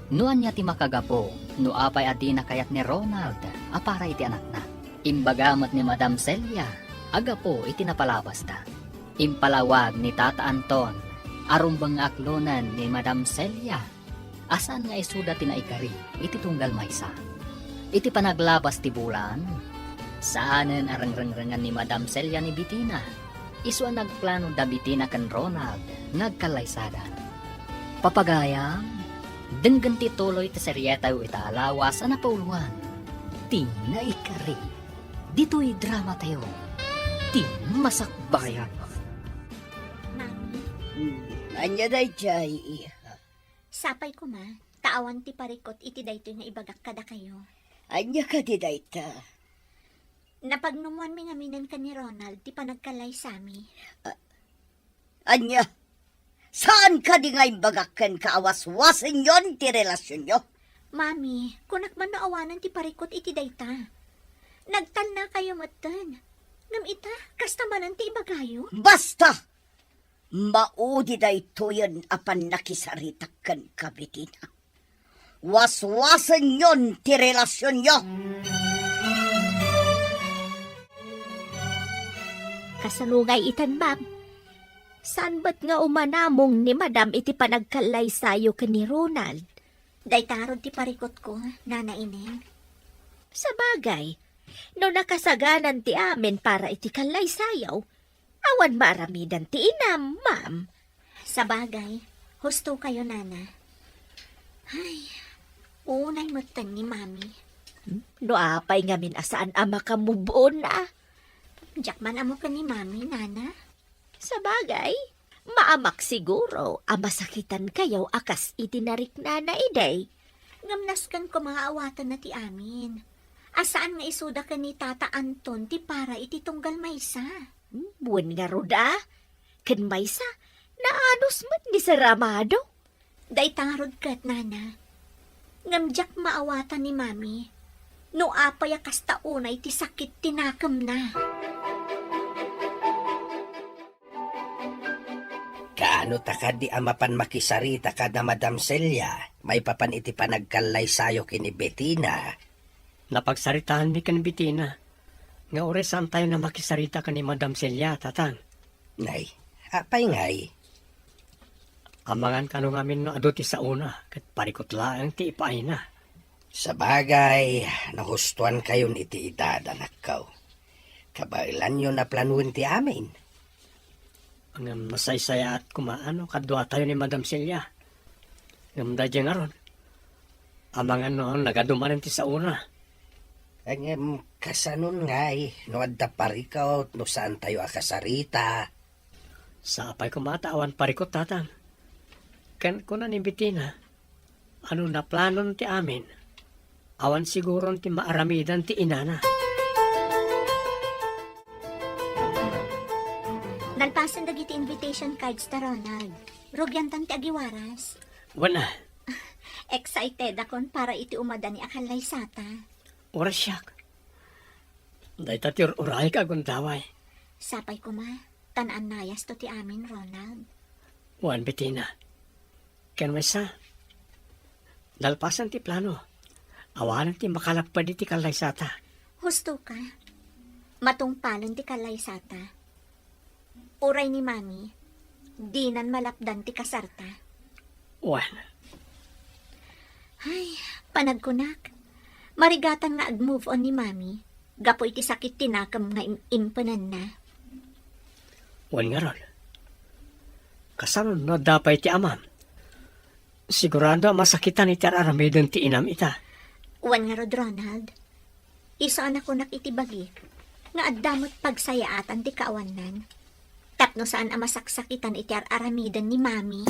no ania ti makagapu no apay a dina kayat ni Ronald a para iti anakna. Imbaga met ni Madam Celia a gapu iti napalabasda. Impalawag ni Tata Anton a rumbeng nga aklonen ni Madam Celia a saan nga isuda ti naikari iti tunggal maysa. Iti panaglabas ti bulan, saanen a rengrengrengan ni Madam Celia ni Betina. Isu a nagplano da Betina ken Ronald nga agkallaysadan. Papagayam, denggen ti tuloy ti serietayo ita a lawas a napauluan, Ti Naikari. Ditoy dramatayo, Ti Masakbayan. Mami, Hmm, ania daydiay, iha? Sapay koma, ta awan ti parikut iti daytoy nga ibagak kadakayo. Ania kadi dayta? Napagnumoanmi ngaminen ken ni Ronald ti panagkallaysami. A-, ania? Saan kadi nga imbagak kenka a waswasenyon ti relasionyo? Mami, kunak man no awanen ti parikut iti dayta. Nagtalnakayo metten. Ngem ita, kasta manen ti ibagayo? Basta! Maudi daytoyen a pannakisaritak kenka, Betina. Waswasenyon ti relasionyo. Kasano ngay iten, ma'am? Saan met nga umanamong ni Madam iti panagkallaysayo ken ni Ronald? Dayta ngarud ti parikutko, Nana Ineng. Sabagay, no nakasaganan ti amin para iti kallaysayo, awan maaramidan ti inam, ma'am. Sabagay, husto kayo, Nana. Ay, unay metten ni Mami. No apay ngamin a saan a makamove on, a? Diak man ammo ken ni Mami, Nana. Sabagay, maamak siguro a masakitan kayo a kas iti nariknana idi. Ngem nasken koma nga awatenna ti amin. A saan nga isuda ken ni Tata Anton ti para iti tunggal maysa. Hmm, wen ngarud a? Ken maysa, naanus met ni Sir Amado. Dayta ngarud ket, Nana. Ngem diak maawatan ni Mami no apay a kasta unay ti sakit ti nakemna. Kaano ta kadi a mapan makisarita kada Madam Celia maipapan iti panagkallaysayo ken ni Betina? Napagsaritaanmi ken Betina nga uray saantayo a makisarita ken ni Madam Celia, Tatang. Nay, apay ngay? Amangan kano ngamin no adu ti saona, ket parikut laeng ti ipaayna. Sabagay, nahustoankayon iti edad, anakko. Kabaelanyo a planoen ti amin. Ngem masaysayaat koma no kaduatayo ni Madam Celia. Ngem daydiay ngarud, amangan no nagadu manen ti saona. Ngem kasanon ngay no adda parikut no saantayo a kasarita? Sapay koma ta awan parikut, Tatang. Ken kuna ni Betina, ano naplanon ti amin, awan siguron ti maaramidan ti inana. Nalpasen dagiti invitation cards ta, Ronald. Rugiantan ti agiwaras. Wen a. Excited akon para iti umadani a kallaysata. Uray siak. Dayta ti ur-urayek a gundaway. Sapay koma, ta naannayasto ti amin, Ronald. Wen, Betina. Ken maysa, nalpasen ti plano. Awanen ti makalapped iti kallaysata. Husto ka. Matungpalen ti kallaysata. Uray ni Mami, dinan malapdan ti kasarta. Wen. Ay, panagkunak, marigatan nga ag-move on ni Mami gapu iti sakit ti nakem nga im-, impenanna. Wen ngarud, kasano no adda pay ti amam? Sigurado a masakitan iti ar-aramiden ti inam ita. Wen ngarud, Ronald, isu a nakunak iti bagik nga adda met pagsayaatan ti kaawannan tapno saan a masaksakitan iti ar-aramiden ni Mami.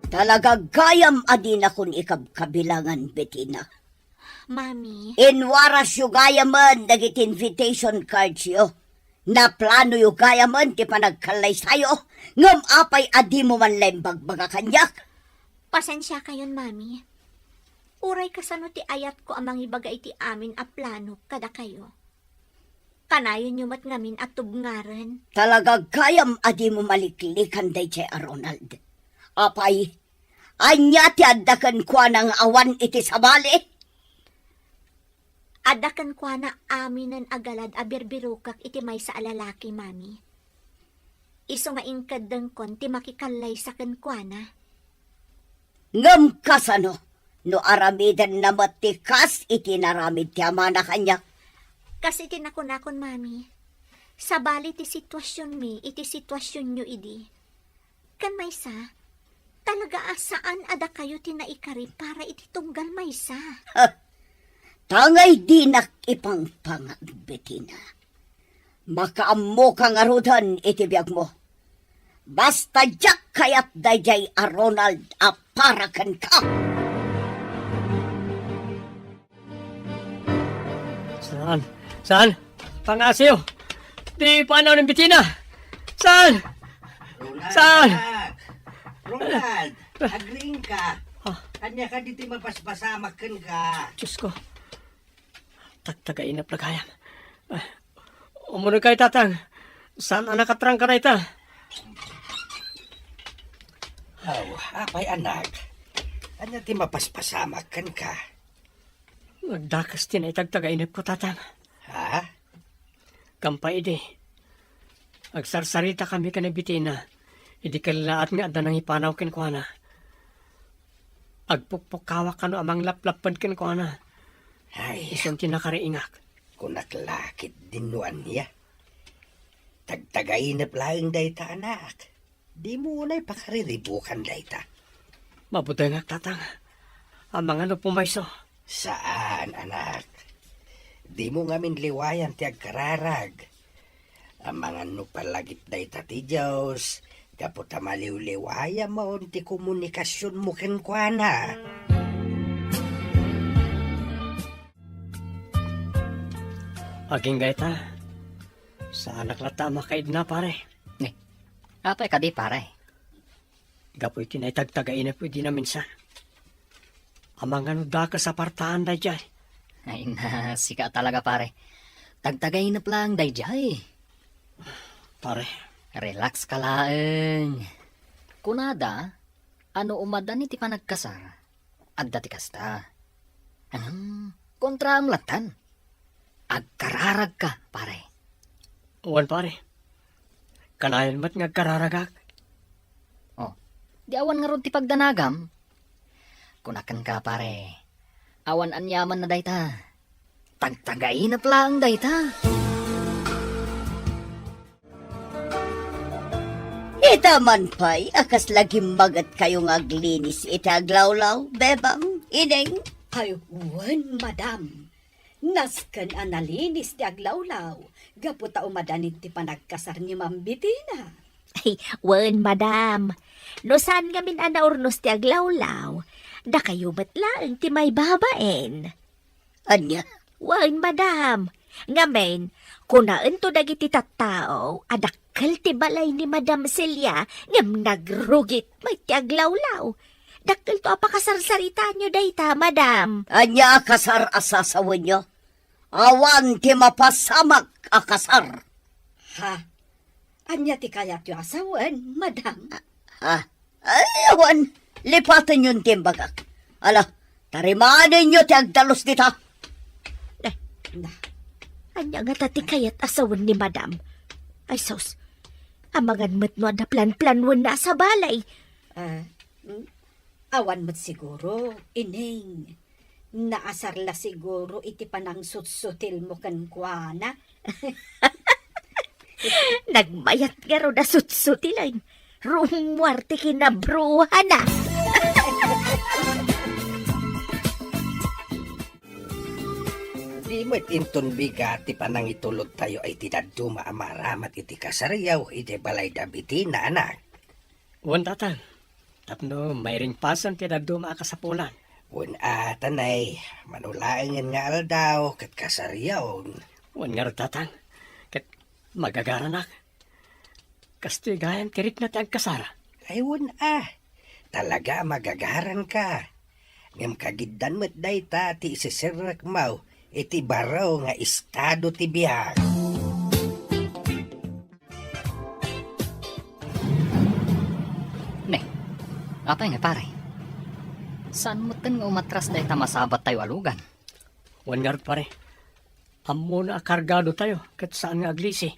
Talaga gayam a dinakon ikabkabilangan, Betina. Mami. Inwarasyo gayamen dagiti invitation cardsyo. Naplanoyo gayamen ti panagkallaysayo, ngem apay a dimo man la imbagbaga kaniak? Pasensiakayon, Mami. Uray kasano ti ayatko a mangibaga iti amin a plano kadakayo. Kanayonyo met ngamin a tubngaren. Talaga gayam a dimo maliklikan daydiay a Ronald. Apay, ania ti adda kenkuana nga awan iti sabali? Adda kenkuana aminen a galad a birbirokek iti maysa a lalaki, Mami. Isu nga inkeddengkon ti makikallaysa kenkuana. Ngem kasano no aramidenna met ti kas iti naramid ti amana kaniak? Kas iti nakunakon, Mami, sabali ti situasionmi iti situasionyo idi. Ken maysa, talaga a saan a dakayo ti naikari para iti tunggal maysa. Ha! Tangay dinak ipangpangag, Betina. Makaammoka ngaruden iti biagmo. Basta diak kayat daydiay a Ronald a para kenka. Saan? Saan? Pangasiw! Di panaw ni Betina! Saan? Ronald, saan? Anak! Ronald! Agriingka! Ah. Ania kadi ti mapaspasamak kenka? Diyos ko. Tagtagainep la gayam. Ah, umunoy kay, Tatang. Saan a nakatrangka dayta? Aw, apay, anak? Ania ti mapaspasamak kenka? Nagdakes ti naitagtagainepko, Tatang. Ha? Kampay idi, agsarsaritakami ken ni Betina idi kellaat nga adda nangipanaw kenkuana. Agpukpukkawak kano a manglaplapped kenkuana. Ay. Isun ti nakariingak. Kunak la ketdin no ania. Tagtagainep laeng dayta, anak. Dimo unay pakariribukan dayta. Mabutengak, Tatang. Amangan no pumayso. Saan, anak. Dimo ngamin liwayan ti agkararag. Amangan no palagip dayta ti Dios, gapu ta maliwliwayamon ti komunikasionmo kenkuana. Agingga ita, saanak latta a makaidna, pare. Ni, apay kadi, pare? Gapu iti naitagtagainep idi naminsan. Amangan no dakes a partaan daydiay. Ay na, sika talaga, pare. Tagtagainep laeng daydiay. Pare. Relax ka laeng. Kunada, a no umadan iti panagkasar, adda ti kasta. Ngem, kontraem lattan. Agkararagka, pare. Wen, pare. Kanayon met nga agkararagak. Oh, di awan ngarud ti pagdanagam? Kunak kenka, pare. Awan aniamanna dayta. Tagtagainep laeng dayta. Ita man pay a kasla gimmagetkayo nga aglinis iti aglawlaw, Bebang, Ineng? Ay, wen, madam. Nasken a nalinis ti aglawlaw gapu ta umadan iti panagkasar ni Ma'am Betina. Ay, wen, madam. No saan ngamin a naurnos ti aglawlaw, dakayo met laeng ti maibabain. Ania? Wen, madam. Ngamin, kunaento dagiti tattao a dakkel ti balay ni Madam Celia ngem nagrugit met ti aglawlaw. Dakkelto a pakasarsaritaenyo dayta, madam. Ania a kasar a sasawenyo? Awan ti mapasamak a kasar. Ha? Ania ti kayatyo a sawen, madam? Ah, ay, awan. Lipatenyon ti imbagak. Ala, tarimanenyo ti agdalus dita. Eh, na, ania ngata ti kayat a sawen ni madam? Ay, sus. Amangan met no adda planplanwenna a sabali. Ah, mm, awan met siguro, Ineng. Naasar la siguro iti panangsutsutilmo kenkuana. Nagmayat ngarud a sutsutilen. Rummuar ti kinabruhana. Di met inton bigat ti panangitulodtayo iti dadduma a maaramat iti kasariaw iti balay da Betina, anak. Wen, tatang. Tapno mairingpasen ti dadduma a kasapulan. Wen a, tanay, mano laengen nga aldaw ket kasariaon. Wen ngarud, tatang, ket magagaranak. Kastoy gayam ti rikna ti agkasar. Ay, wen a, talaga a magagaranka. Ngem kagiddan met dayta ti isiserrekmo iti baro nga estado ti biag. Ne, Apay nga, pare? Saan metten nga umatras dayta masabattayo a lugan? Wen ngarud, pare. Ammona a kargadotayo ket saan nga aglisi.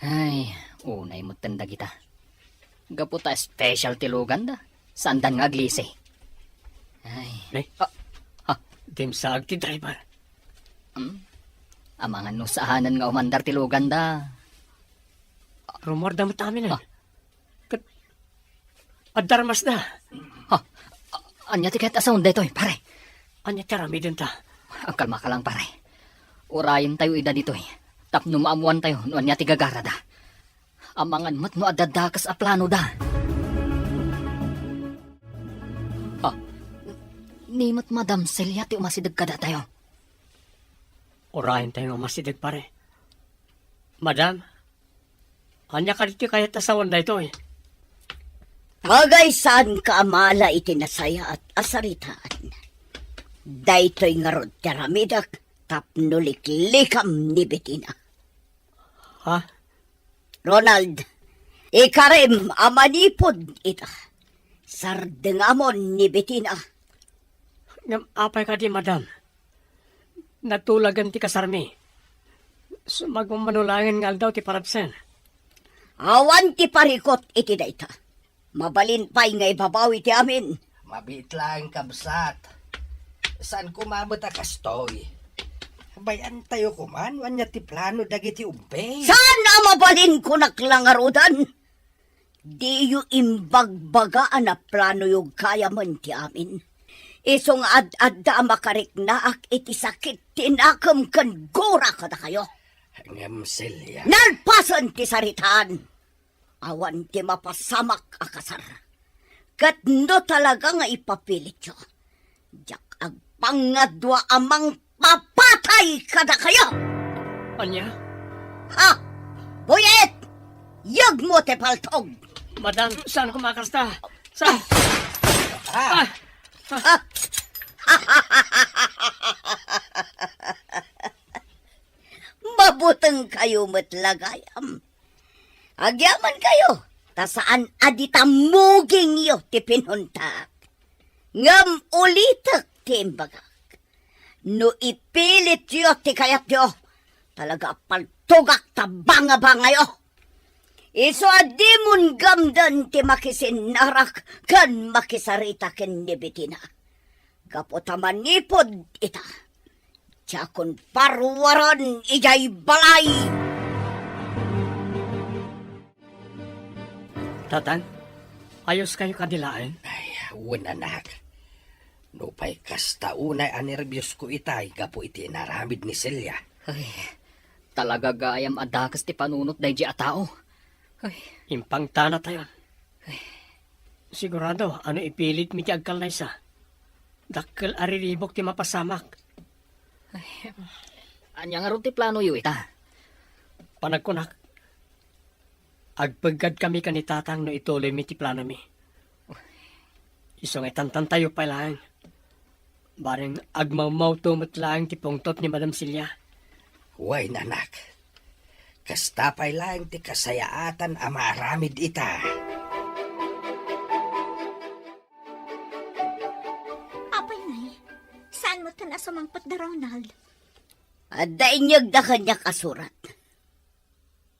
Ay, unay metten dagita. Gapu ta special ti luganda, saandan nga aglisi. Ay. Ne? Ah, ah. Dimsaag ti driver. Hmm? Amangan no saanen nga umandar ti luganda. Rummuarda met amin, eh. Ah. Ket adda armasda. Ha? A-, ania ti kayat a sawen daytoy, pare? Ania ti aramidenta? Agkalmaka lang, pare. Urayentayo ida ditoy tapno maammoantayo no ania ti gagarada. Amangan met no adda dakes a planoda. Ha? Ni met Madam Celia ti umasideg kadatayo? Urayentayo nga umasideg, pare. Madam, ania kadi ti kayat a sawen daytoy? Agaysaanka a mala iti nasayaat a saritaan. Daytoy ngarud ti aramidek tapno liklikam ni Betina. Ha? Ronald, ikarim a manipud ita. Sardengamon ni Betina. Ngem apay kadi, madam? Natulagen ti kasarmi. Sumagmamano laengen nga aldaw ti parabsen. Awan ti parikut iti dayta. Mabalin pay nga ibabawi ti amin. Mabiit laeng, kabsat. Saan koma met a kastoy? Bay-antayo koma no ania ti plano dagiti ubbing. Saan a mabalin, kunak la ngaruden? Diyo imbagbagaan a planoyo gayamen ti amin. Isu nga ad-adda a makariknaak iti sakit ti nakem ken gura kadakayo. Ngem, Celia. Nalpasen ti saritaan. Awan ti mapasamak a kasar. Ket no talaga nga ipapilityo, diak agpangngadua a mangpapatay kadakayo! Ania? Ha? Buyet! Yegmo ti paltog! Madam, saan ko makasta? Sa... Ah! Ah! Mabuteng kayo met la gayam. Agyaman kayo, ta saan a dita mugingyo ti pinuntak. Ngem ulitek ti imbagak. No ipilityo ti kayatyo, talaga a paltogak ta bangabangayo. Isu a dimon gamden ti makisinnarak ken makisarita ken ni Betina. Gapu ta manipud ita, diakon paruaren idiay balay. Tatang, ayoskayo kadi laeng? Ay, wen, anak. Nupay kasta, unay a nerbios ko itay gapu iti inaramid ni Celia. Ay, talaga gayam a dakes ti panunot daydi a tao. Ay. Impangtanatayon. Ay. Sigurado a no ipilitmi ti agkallaysa, dakkel a riribuk ti mapasamak. Ay, ania ngarud ti planoyo ita? Panagkunak, agpeggadkami ken ni Tatang no ituloymi ti planomi. Isu nga itantantayo pay laeng. Bareng agmawmawto met laeng ti pungtot ni Madam Celia. Wen, anak. Kasta pay laeng ti kasayaatan a maaramid ita. Apay ngay, saan metten a sumangpet da Ronald? Adda inyegda kaniak a surat.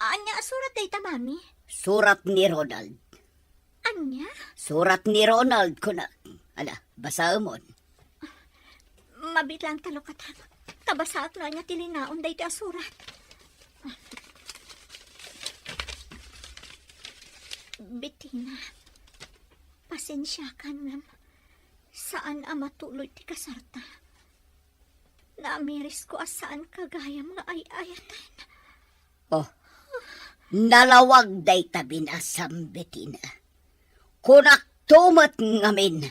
Ania a surat dayta, Mami? Surat ni Ronald. Ania? Surat ni Ronald, kunak. Ala, basaemon. Mabiit laeng ta lukatam. Ta basaek no ania ti linaon daytoy a surat. Betina, pasensiakan ngem saan a matuloy ti kasarta. Naamirisko a saanka gayam nga ay-ayaten. Oh, nalawag dayta binasam, Betina. Kunakto met ngamin,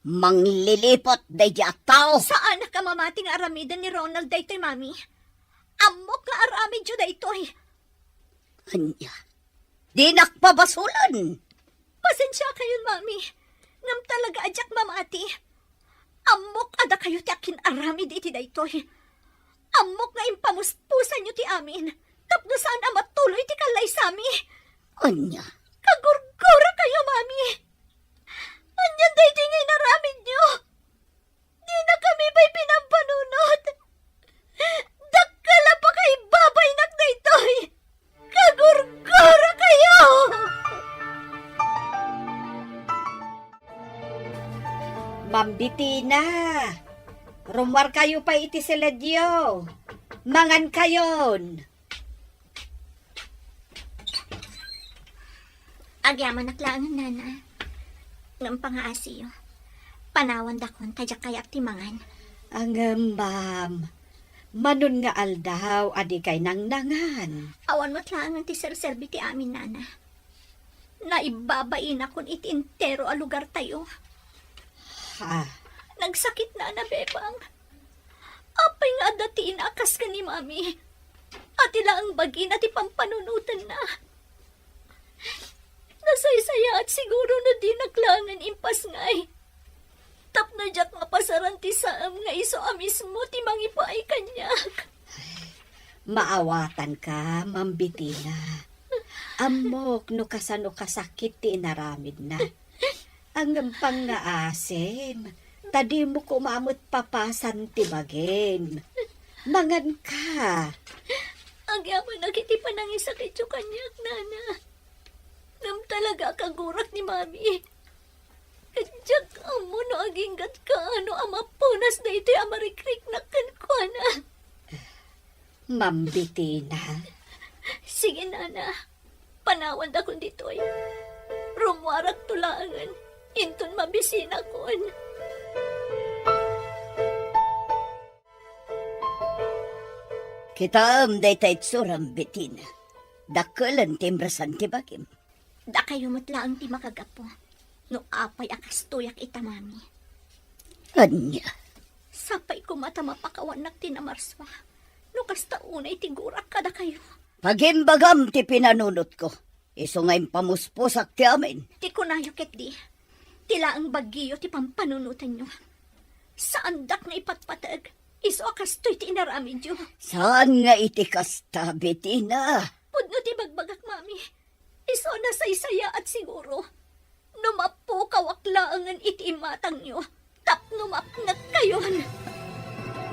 mangliliput daydi a tao. Saanak a mamati nga aramiden ni Ronald daytoy, Mami. Ammok nga aramidyo daytoy. Ania? Dinak pabasolen. Pasensiakayon, Mami. Ngem talaga a diak mamati. Ammok a dakayo ti akin-aramid iti daytoy. Ammok nga impamuspusanyo ti amin tapno saan a matuloy ti kallaysami. Ania? Kagurgurakayo, Mami. Ma'am Betina, rummuarkayo pay iti siledyo. Mangankayon. Agyamanak laengen, nana. Ngem pangaasiyo. Panawandakon ta diak kayat ti mangan. Ngem, ma'am, manon nga aldaw a dikay nangnangan? Awan met laengen ti serserbi ti amin, nana. Naibabainakon iti entero a lugartayo. Ha? Nagsakit, nana, bebang. Apay nga adda ti ina a kas ken ni mami? Ati laeng bagina ti pampanunotenna. Nasaysayaat siguro no dinak laengen impasngay. Tapno diak mapasaran ti saem nga isu a mismo ti mangipaay kaniak. Maawatanka, Ma'am Betina. Ammok no kasano kasakit ti inaramidna. Ngem pangngaasim, ta dimo koma met papasan ti bagim. Manganka. Agyamanak iti panangisakityo kaniak, nana. Ngem talaga a kagurak ni mami. Ket diak ammo no agingga't kaano a mapunas daytoy a marikriknak kenkuana. Ma'am Betina. Sige, nana. Panawandakon ditoy. Rummuarakto laengen inton mabisinakon. Kitaem dayta itsuram, Betina. Dakkelen ti imresan ti bagim. Dakayo met laeng ti makagapu no apay a kastoyak ita, mami. Ania? Sapay koma ta mapakawannak ti namarsua no kasta unay ti gurak kadakayo. Pagimbagam ti pinanunotko, isu nga impamuspusak ti amin. Ti kunayo ketdi, ti laeng bagiyo ti pampanunotanyo. Saandak nga ipatpateg, isu a kastoy ti inaramidyo. Saan nga iti kasta, Betina? Pudno ti bagbagak, mami. Isu a nasaysayaat siguro no mapukawak laengen iti imatangyo tapno mapnekkayon.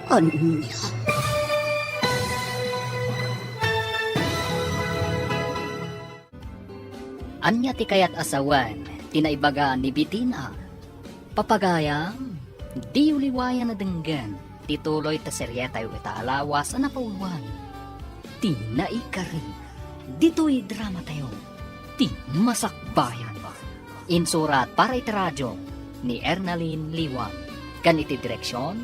Ania? Ania ti kayat a sawen ti naibaga ni Betina? Papagayam, diyo liwayan a denggen ti tuloy ta serietayo ita a lawas a napauluan, Ti Naikari. Ditoy dramatayo, Ti Masakbayan. Insurat para iti radio ni Ernalyn Liwan, ken iti direksion,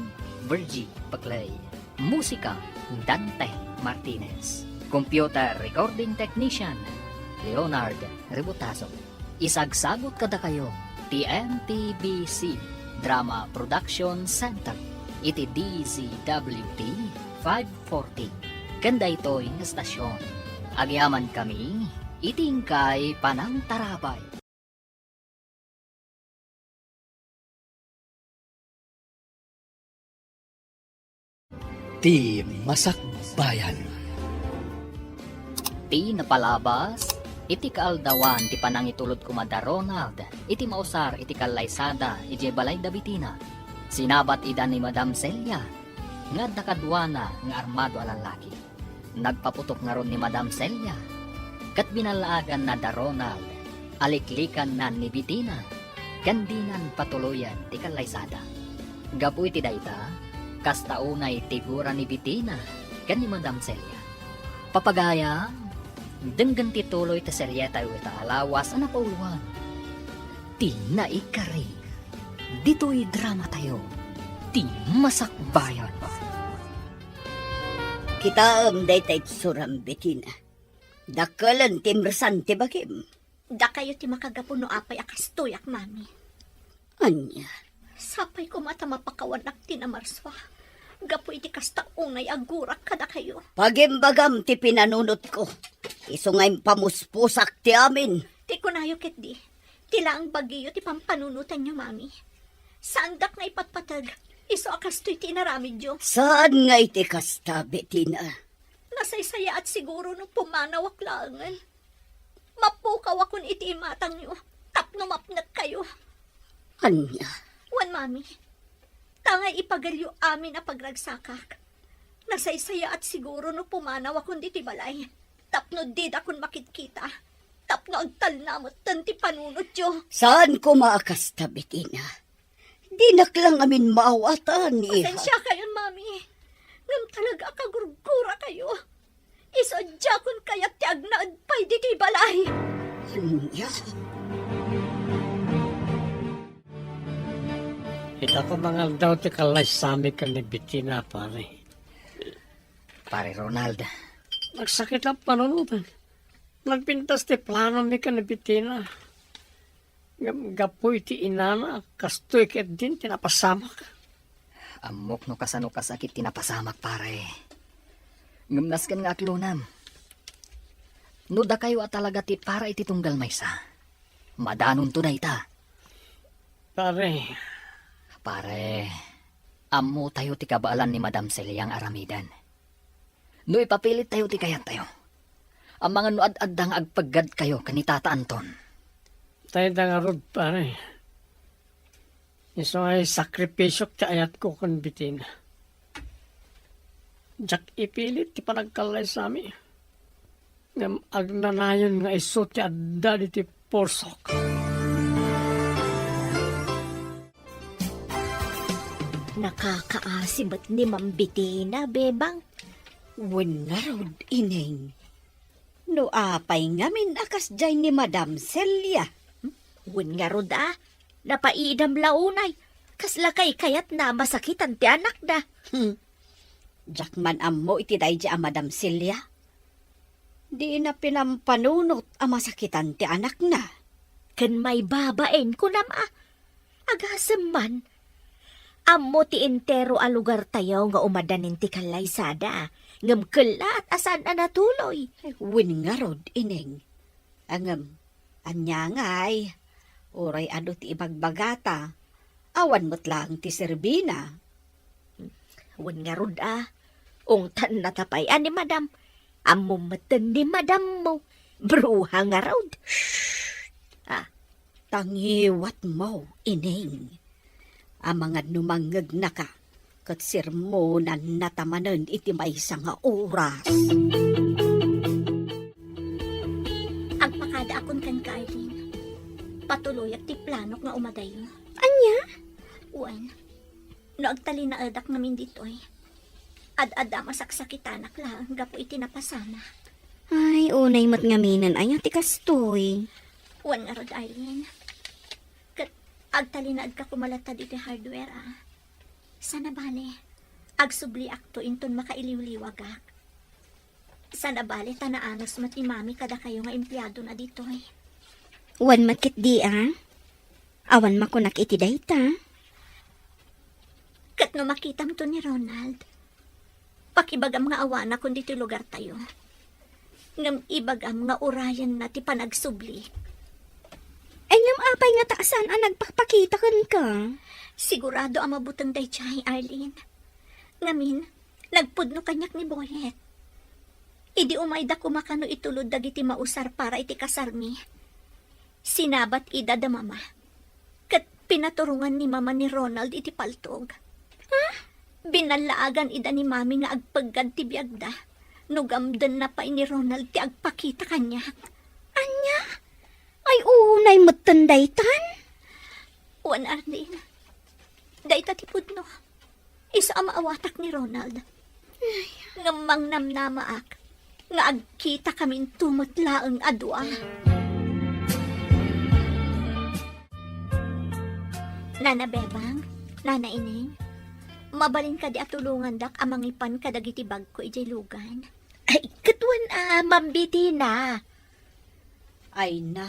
Virgie Paclay. Musika, Dante Martinez. Computer recording technician, Leonard Rebotazo. Isagsagut kadakayo ti M T B C Drama Production Center iti D Z W T five forty. Ken daytoy nga estasion, agyamankami iti inkay panangtarabay. Ti Masakbayan. Ti napalabas, iti kaaldawan ti panangitulod koma da Ronald iti mausar iti kallaysada idiay balay da Betina. Sinabat ida ni Madam Celia nga adda kaduana nga armado a lallaki. Nagpaputok ngarud ni Madam Celia, ket binallaaganna da Ronald a liklikanna ni Betina ken dinan patuloyen ti kallaysada. Gapu iti dayta, kasta unay ti gura ni Betina ken ni Madam Celia. Papagayam, denggen ti tuloy ti serietayo ita a lawas a napauluan, Ti Naikari. Ditoy dramatayo, Ti Masakbayan. Kitaem dayta itsuram, Betina. Dakkelen ti imresan ti bagim. Dakayo ti makagapu no apay a kastoyak, mami. Ania? Sapay koma ta mapakawanak ti namarsua gapu iti kasta unay a gurak kadakayo. Pagimbagam ti pinanunotko. Isu nga impamuspusak ti amin. Ti kunayo ketdi, ti laeng bagiyo ti pampanunotanyo, mami. Saandak nga ipatpateg isu a kastoy ti inaramidyo. Saan nga iti kasta, Betina? Nasaysayaat siguro no pumanawak laengen. Mapukawakon iti imatangyo tapno mapnekkayo. Ania? Wen, mami, tangay ipagelyo amin a pagragsakak. Nasaysayaat siguro no pumanawakon ditoy balay tapno didakon makitkita, tapno agtalna metten ti panunotyo. Saan koma a kasta, Betina. Dinak la ngamin maawatan, iha. Pasensya kayon, Mami. Ngem talaga a kagurgura kayo. Isu a diakon kayat ti agnaed pay ditoy balay. Ania? Ita ko mangaldaw ti kallaysami ken ni Bettina, pare. Pare Ronald. Nagsakit a panunoten. Nagpintas ti planomi ken ni Bettina. Ngem gapu iti inana, kastoy ketdin ti napasamak. Ammok no kasano kasakit ti napasamak, pare. Ngem nasken nga aklonam. No dakayo a talaga ti para iti tunggal maysa, madanonto dayta. Pare. Pare, ammotayo ti kabaelan ni Madam Celia nga aramiden. No ipapilittayo ti kayattayo, amangan no ad-adda nga agpaggadkayo ken ni Tata Anton. Dayta ngarud, pare. Isu nga isakripisiok ti ayatko ken Bettina. Diak ipilit ti panagkallaysami. Ngem agnanayon nga isu ti adda ditoy pursok. Nakakaasi met ni Ma'am Bettina, Bebang. Wen ngarud, Ineng. No apay ngamin a kasdiay ni Madam Celia? Wen ngarud a, napaidam la unay. Kasla kaykayatna a masakitan ti anakda. Hmm. Diak man ammo iti daydi a Madam Celia. Dina pinampanunot a masakitan ti anakna. Ken maibabain, kunam a. Agasem man. Ammo ti entero a lugartayo nga umadanin ti kallaysada, ngem kellaat a saan a natuloy. Wen ngarud, Ineng. Ngem, ania ngay? Uray adu ti ibagbagata, awan met laeng ti serbina. Wen ngarud a, ungtannata pay a ni Madam. Ammom metten ni Madammo. Bruha ngarud. Shh! Ah. Tangiwatmo, Ineng. Amangan no mangngegnaka, ket sermonannata manen iti maysa nga oras. Agpakadaakon kenka, Arlene. Patuloyak ti planok nga umadayo. Ania? Wen, no agtalinaedak ngamin ditoy, ad-adda a masaksakitanak laeng gapu iti napasamak. Ay, unay met ngaminen aya ti kastoy. Wen ngarud, Arlene. Ket agtalinaedka koma latta ditoy hardware, a. Sana bale, agsubliakto inton makailiwliwagak. Sana bale ta naanus met ni Mami kadakayo nga empleadona ditoy. Wen met ketdi a. Awan makunak iti dayta. Ket no makitamto ni Ronald, pakibagam nga awanakon ditoy lugartayo. Ngem ibagam nga urayenna ti panagsubli. Ay, ngem apay ngata a saan a nagpakpakita kenka? Sigurado a mabuteng daydiay, Arlene. Ngamin, nagpudno kaniak ni Boyet. Idi umayda koma kano itulod dagiti mausar para iti kasarmi, sinabat ida da Mama. Ket pinaturongan ni Mama ni Ronald iti paltog. Ha? Binallaagan ida ni Mami nga agpeggad ti biagda no gamdenna pay ni Ronald ti agpakita kaniak. Ania? Ay, unay metten daytan? Wen, Arlene. Dayta ti pudno. Isu a maawatak ni Ronald. Ngem mangnamnamaak nga agkitakaminto met laeng a dua. Nana Bebang, Nana Ineng, mabalin kadi a tulongandak a mangipan kadagiti bagko idiay lugan? Ay, ket wen a, Ma'am Bettina. Ay na,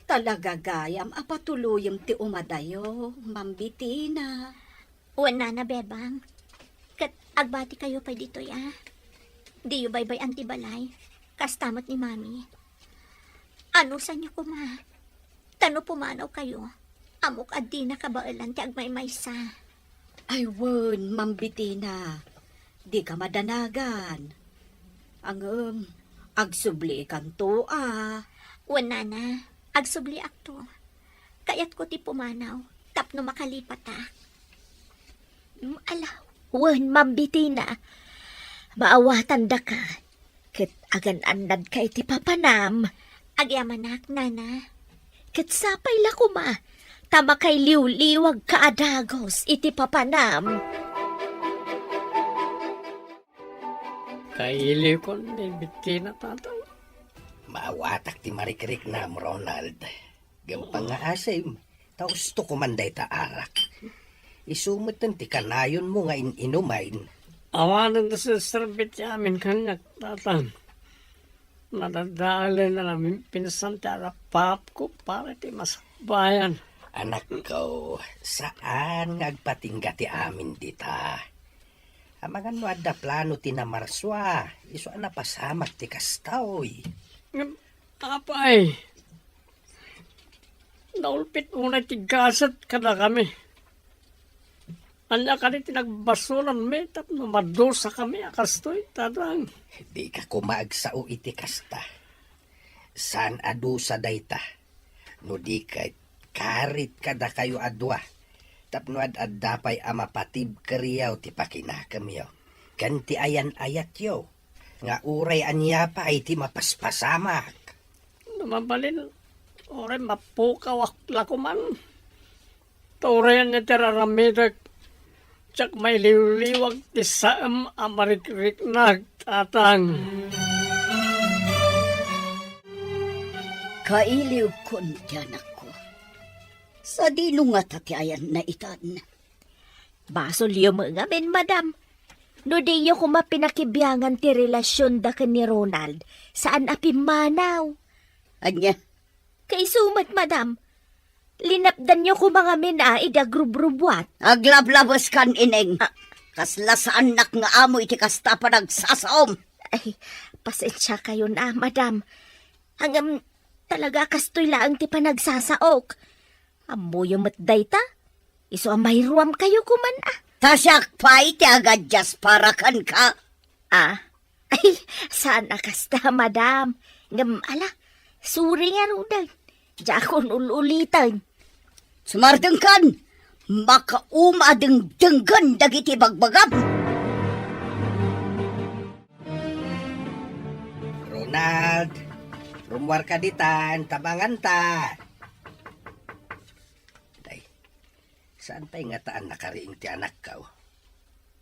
talaga gayam a patuloyem ti umadayo, Ma'am Bettina. Wen, Nana Bebang. Ket agbati kayo pay ditoy, a. Diyo baybay-an ti balay. Kasta met ni Mami. Anusanyo koma. Ta no pumanaw kayo, ammok a dina kabaelan ti agmaymaysa. Ay wen, Ma'am Bettina. Dika madanagan. Ngem, agsublikanto, a. Wen, Nana. Agsubliakto. Kayatko ti pumanaw tapno makalipatak. Mm, ala, wen, Ma'am Bettina, maawatandaka ket agan-annadka iti papanam. Agyamanak, Nana. Ket sapay la koma, ta makailiwliwagka a dagus iti papanam. Kailiwkon ti bikkina, Tatang. Maawatak ti marikriknam, Ronald. Ngem pangngaasim, ta usto koma dayta arak. Isu metten ti kanayonmo nga in-inumen. Awanen ti serserbi ti amin kaniak, Tatang. Nadadaelen a naminpinsan ti arapaapko para iti masakbayan. Anakko, saan nga agpatingga ti amin dita. Amangan no adda plano ti namarsua, isu a napasamak ti kasta, oy. Ngem, apay, naulpit unay ti gasat kadakami. Ania kadi ti nagbasolanmi tapno madusakami a kastoy, Tatang? Dika koma agsao iti kasta. Saan a dusa dayta. No di ket, karit kadakayo a dua. Tapno ad-adda pay a mapatibkeryo ti pakinakemyo ken ti ayan-ayatyo, nga uray ania pay ti mapaspasamak. No mabalin, uray mapukawak la koman. Ta uray ania ti ar-aramidek, diak mailiwliwag ti saem a marikriknak, Tatang. Kailiwkon ti anakko. Sadino ngata ti ayanna itan? Basolyo met ngamin, madam. No diyo koma pinakibiangan ti relasionda ken ni Ronald, saan a pimmanaw. Ania? Kaisu met, madam. Linapdanyo koma ngamin a idi agrubrubuat. Aglablabeskan, Ineng. Ah. Kasla saannak nga amo iti kasta a panagsasaom. Ay, pasensiakayon a, madam. Ngem, talaga kastoy laeng ti panagsasaok. Ammoyo met dayta? Isu a mairuamkayo koman a. Ta siak pay ti agadias para kenka? Ah, ay, saan a kasta, madam. Ngem, ala, sorry ngaruden. Diakon ul-uliten. Sumardengkan, makauma a dengdenggen dagiti bagbagam. Ronald, rummuarka ditan, ta manganta. Day, saan pay ngata a nakariing ti anakko?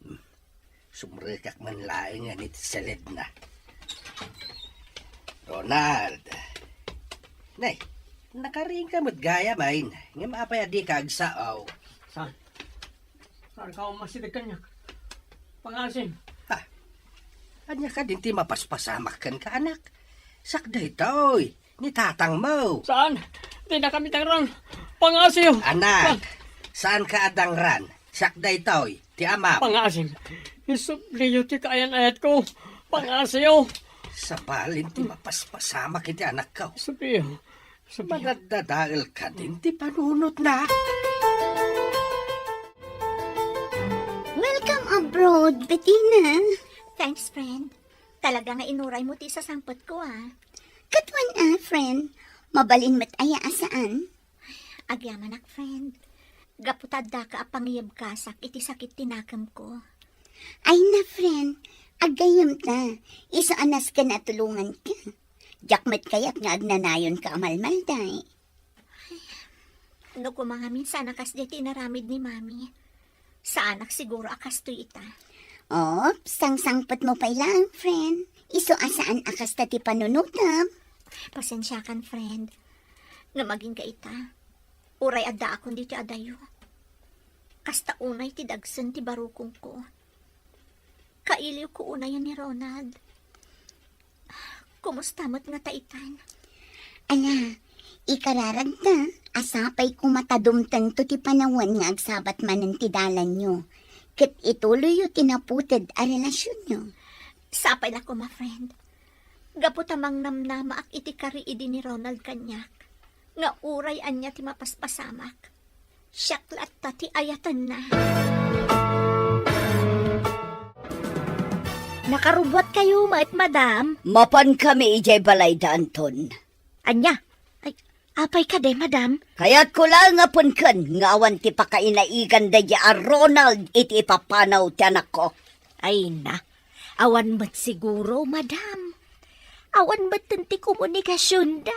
Hmm. Sumrekak man laeng iti seledna. Ronald. Nay, nakariingka met gayam, ngem apay a dika agsao? Saan? Saan ka umasideg kaniak? Pangaasim. Ha? Ania kadin ti mapaspasamak kenka, anak? Siak daytoy, ni tatangmo. Saan? Dinakami dangran. Pangaasim. Anak, saanka a dangran. Siak daytoy, ti amam. Pangaasim. Isubliyo ti kaayan-ayatko. Pangaasim. Sabalin ti mapaspasamak iti anakko. Isubliyo. Isubliyo. Manaddadael kadin ti panunotna. Welcome abroad, Bettina. Thanks, friend. Talaga nga inuraymo ti isasangpetko, a. Ket wen a, friend. Mabalin met aya a saan? Agyamanak, friend. Gapu ta addaka a pangiyebkasak iti sakit ti nakemko. Ay na, friend. Aggayyemta. Isu a nasken a tulonganka. Diak met kayat nga agnanayonka a malmalday. No koma ngamin saan a kasdiay ti inaramid ni Mami, saanak siguro a kastoy ita. Op, sangsangpetmo pay laeng, friend. Isu a saan a kasta ti panunotam. Pasensiakan, friend. Ngem agingga ita, uray addaakon ditoy adayo, kasta unay ti dagsen ti barukongko. Kailiwko unayen ni Ronald. Kumusta met ngata itan? Ala, ikararagta a sapay koma ta dumtengto ti panawen nga agsabat manen ti dalanyo, ket ituloyyo ti naputed a relasionyo. Sapay la koma, friend. Gapu ta mangnamnamaak iti kari idi ni Ronald kaniak, nga uray ania ti mapaspasamak, siak latta ti ayatenna. Nakarubuatkayo met, madam? Mapankami idiay balay da Anton. Ania? Ay, apay kadi, madam? Kayatko laeng a penken nga awan ti pakainaigan daydi a Ronald iti ipapanaw ti anakko. Ay na, awan met siguro, madam. Awan metten ti komunikasionda.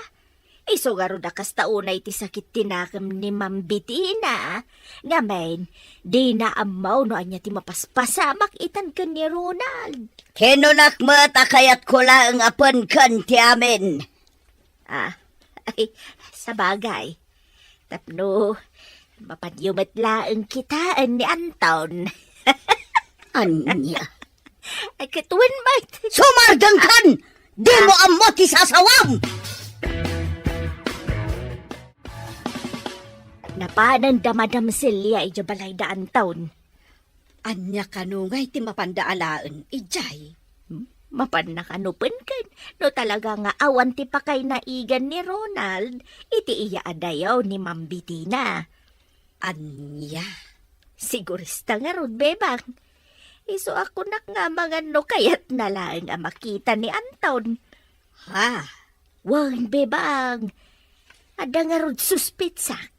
Isu ngarud a kasta unay ti sakit ti nakem ni Ma'am Betina. Ngamin, dina ammo no ania ti mapaspasamak itan ken ni Ronald. Kinunak met a kayatko laeng a penken ti amin. Ah, ay, sabagay. Tapno, mapanyo met laeng kitaen ni Anton. Ania? Ay, ket wen met. Sumardengkan! Dimo ammo ti sasawam! Napanen da Madam Celia idiay balay da Anton. Ania kano ngay ti mapanda alaen idiay? Hmm? Mapanna kano penken no talaga nga awan ti pakainaigan ni Ronald iti iya a dayaw ni Ma'am Betina. Ania? Sigurista ngarud, Bebang. Isu a kunak nga amangan no kayatna laeng a makita ni Anton. Ha? Wen, Bebang. Adda ngarud suspetsak.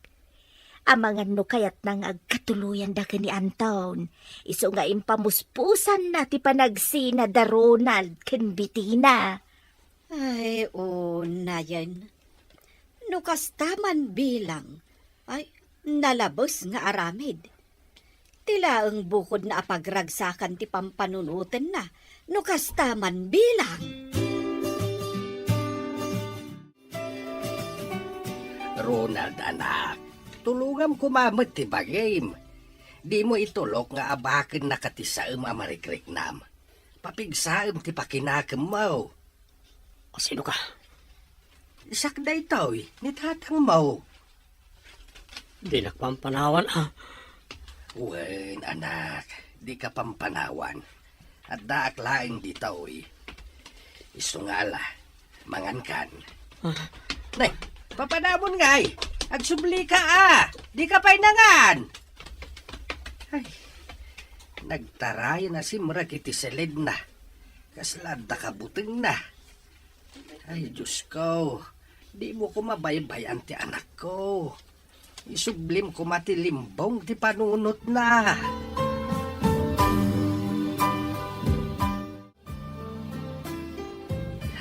Amangan no kayatna nga agkatuloyanda ken ni Anton. Isu nga impamuspusanna ti panagsina da Ronald ken Betina. Ay, unayen. No kasta man bilang, ay, nalabes nga aramid. Ti laeng bukodna a pagragsakan ti pampanunotenna, no kasta man bilang. Ronald, anak, tulongam koma met ti bagim. Dimo itulok nga abakennaka ti saem a marikriknam. Papigsaem ti pakinakemmo. Sino ka? Siak daytoy, ni tatangmo. Dinak pampanawan, a. Wen, anak, dika pampanawan. Addaak laeng ditoy. Isu nga ala, mangankan. Ah. Nay, papanamon ngay. Agsublika, a. Dika pay nangan. Ay, nagtarayan a simrek iti siledna. Kasla adda kabutengna. Ay, Diosko, dimo koma baybay-an ti anakko. Isublim koma ti limbong ti panunotna.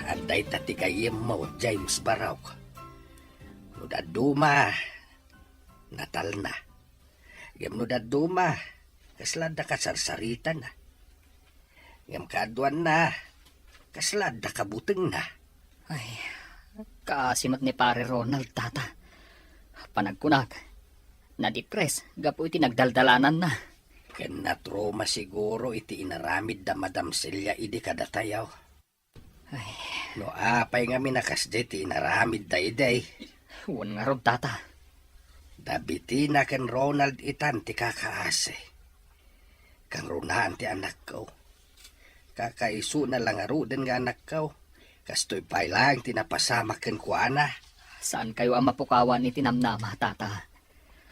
Adda ita ti gayyemmo, James Barok. No dadduma, natalna. Ngem no dadduma, kasla adda kasarsaritana. Ngem kaaduanna, kasla adda kabutengna. Ay, kaasi met ni Pare Ronald, tata. Panagkunak, nadipres gapu iti nagdaldalananna. Ken natroma siguro iti inaramid da Madam Celia idi kadatayo. Ay. No apay ngamin a kasdi ti inaramidda idi? Wen ngarud, tata. Da Betina ken Ronald itan ti kakaasi. Kangrunaan ti anakko. Kakaisuna la ngaruden nga anakko. Kastoy pay laeng ti napasamak kenkuana. Saankayo a mapukawan iti namnama, tata.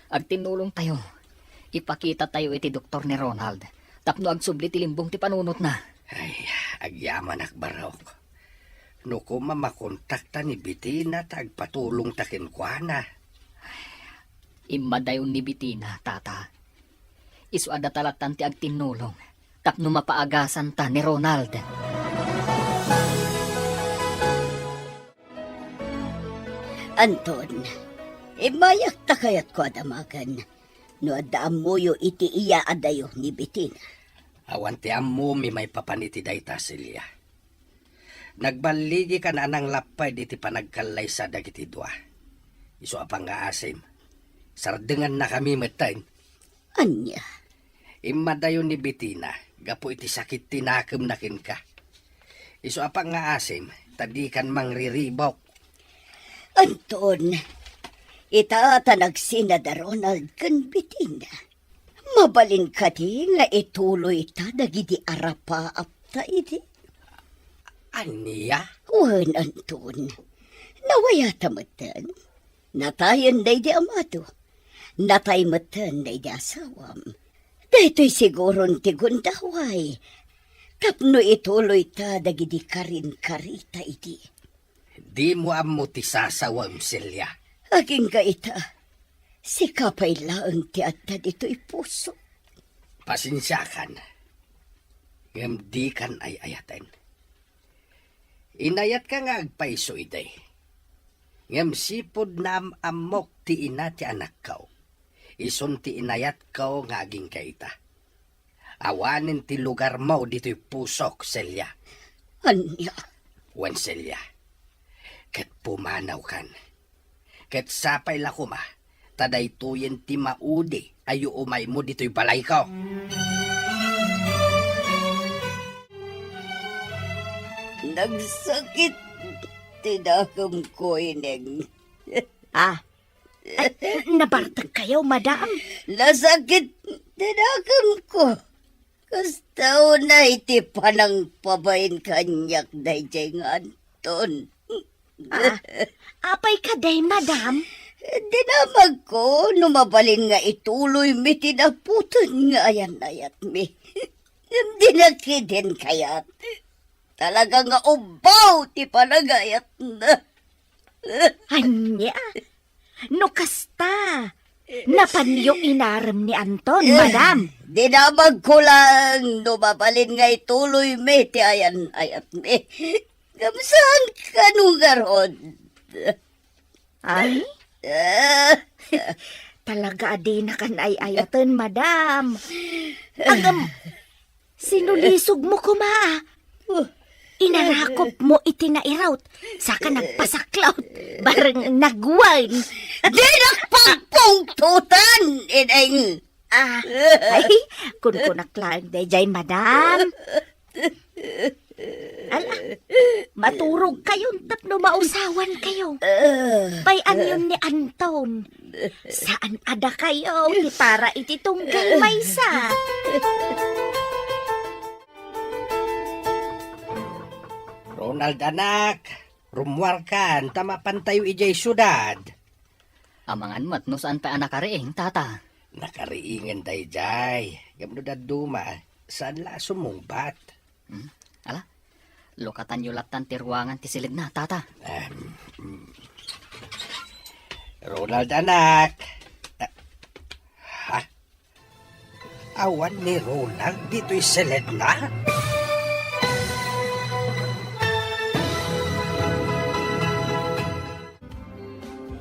Agtinnulongtayo. Ipakitatayo iti doktor ni Ronald tapno agsubli ti limbong ti panunotna. Ay, agyamanak, Barok. No koma makontakta ni Betina ta agpatulongta kenkuana. Immadayon ni Betina, tata. Isu a data lattan ti agtinnulong tapno mapaagasanta ni Ronald. Anton, immayak ta kayatko a damagen no adda ammoyo iti iya a dayo ni Betina. Awan ti ammomi maipapan iti dayta, Celia. Nagballigikan a nanglappay diti panagkallaysa dagiti dua. Isu a pangngaasim, sardengannakami metten. Ania? Immadayo ni Betina gapu iti sakit ti nakemna kenka. Isu a pangngaasim, ta dikan mangriribok. Anton, ita ta nagsina da Ronald ken Betina. Mabalin kadi nga ituloyta dagidi arapaapta idi? Ania? Wen, Anton. Nawayata metten. Natayen daydi amado. Natay metten daydi asawam. Daytoy siguron ti gundaway. Tapno ituloyta dagidi karinkarita idi. Dimo ammo ti sasawam, Celia. Agingga ita, sika pay laeng ti adda ditoy puso. Pasensiakan, ngem dikan ay-ayaten. Inayatka nga agpayso idi. Ngem sipud naam-ammok ti ina ti anakko, isun ti inayatko nga agingga ita. Awanen ti lugarmo ditoy pusok, Celia. Ania? Wen, Celia, ket pumanawkan. Ket sapay la koma ta daytoyen ti maudi a yuumaymo ditoy balayko. Nagsakit ti dakemko, Ineng. Ah, ay, nabartekkayo, madam? Nasakit ti dakemko. Kasta unay ti panangpabain kaniak daydiay nga Anton. Ah, apay kadi, madam? Dinamagko no mabalin nga ituloymi ti naputon nga ayan-ayatmi. Ngem di na ketdin kayat. Talaga nga ubbaw ti panagayatna. Ania? No kasta, napanyo inarem ni Anton, madam? Dinamagko lang no mabalin nga ituloymi ti ayan-ayatmi. Ngem saan kano ngarud? Ay? Ah. Talaga a dinakan ay-ayaten, madam. Agam, sinulisogmo koma. Inarakopmo iti nairut, saka nagpasaklaut. Bareng nagwan. Dinak pagpungtotan, Ineng. Ah, ay, kunkunak laeng daydiay, madam. Ala, maturogkayon tapno mausawankayo. Pay-anyon ni Anton. Saan a dakayo ti para iti tunggal maysa. Ronald, anak, rummuarkan ta mapantayo idiay siudad. Amangan met no saan pay a nakariing, tata. Nakariingen daydiay. Ngem no dadduma, saan la a sumungbat. Hmm? Ala, lukatanyo lattan ti ruangan ti siledna, tata. Em, mm. Ronald, anak. Ah, ha? Awan ni Ronald ditoy siledna?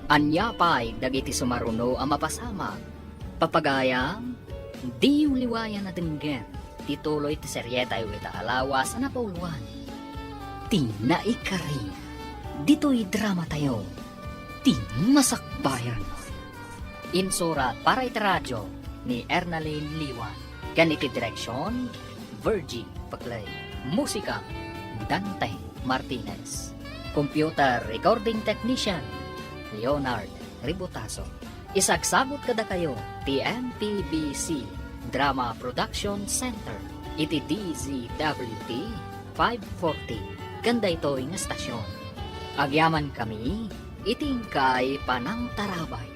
Ania pay dagiti sumaruno a mapasamak? Papagayam, diyo liwayan a denggen ti tuloy ti serietayo ita a lawas a napauluan, Ti Naikari, ditoy dramatayo, Ti Masakbayan. Insurat para iti radio ni Ernalyn Liwan, ken iti direksion, Virgie Paclay. Musika, Dante Martinez. Computer recording technician, Leonard Ributaso. Isagsagut kadakayo ti M P B C Drama Production Center iti D Z W T five forty ken daytoy nga estasion. Agyamankami iti inkay panangtarabay.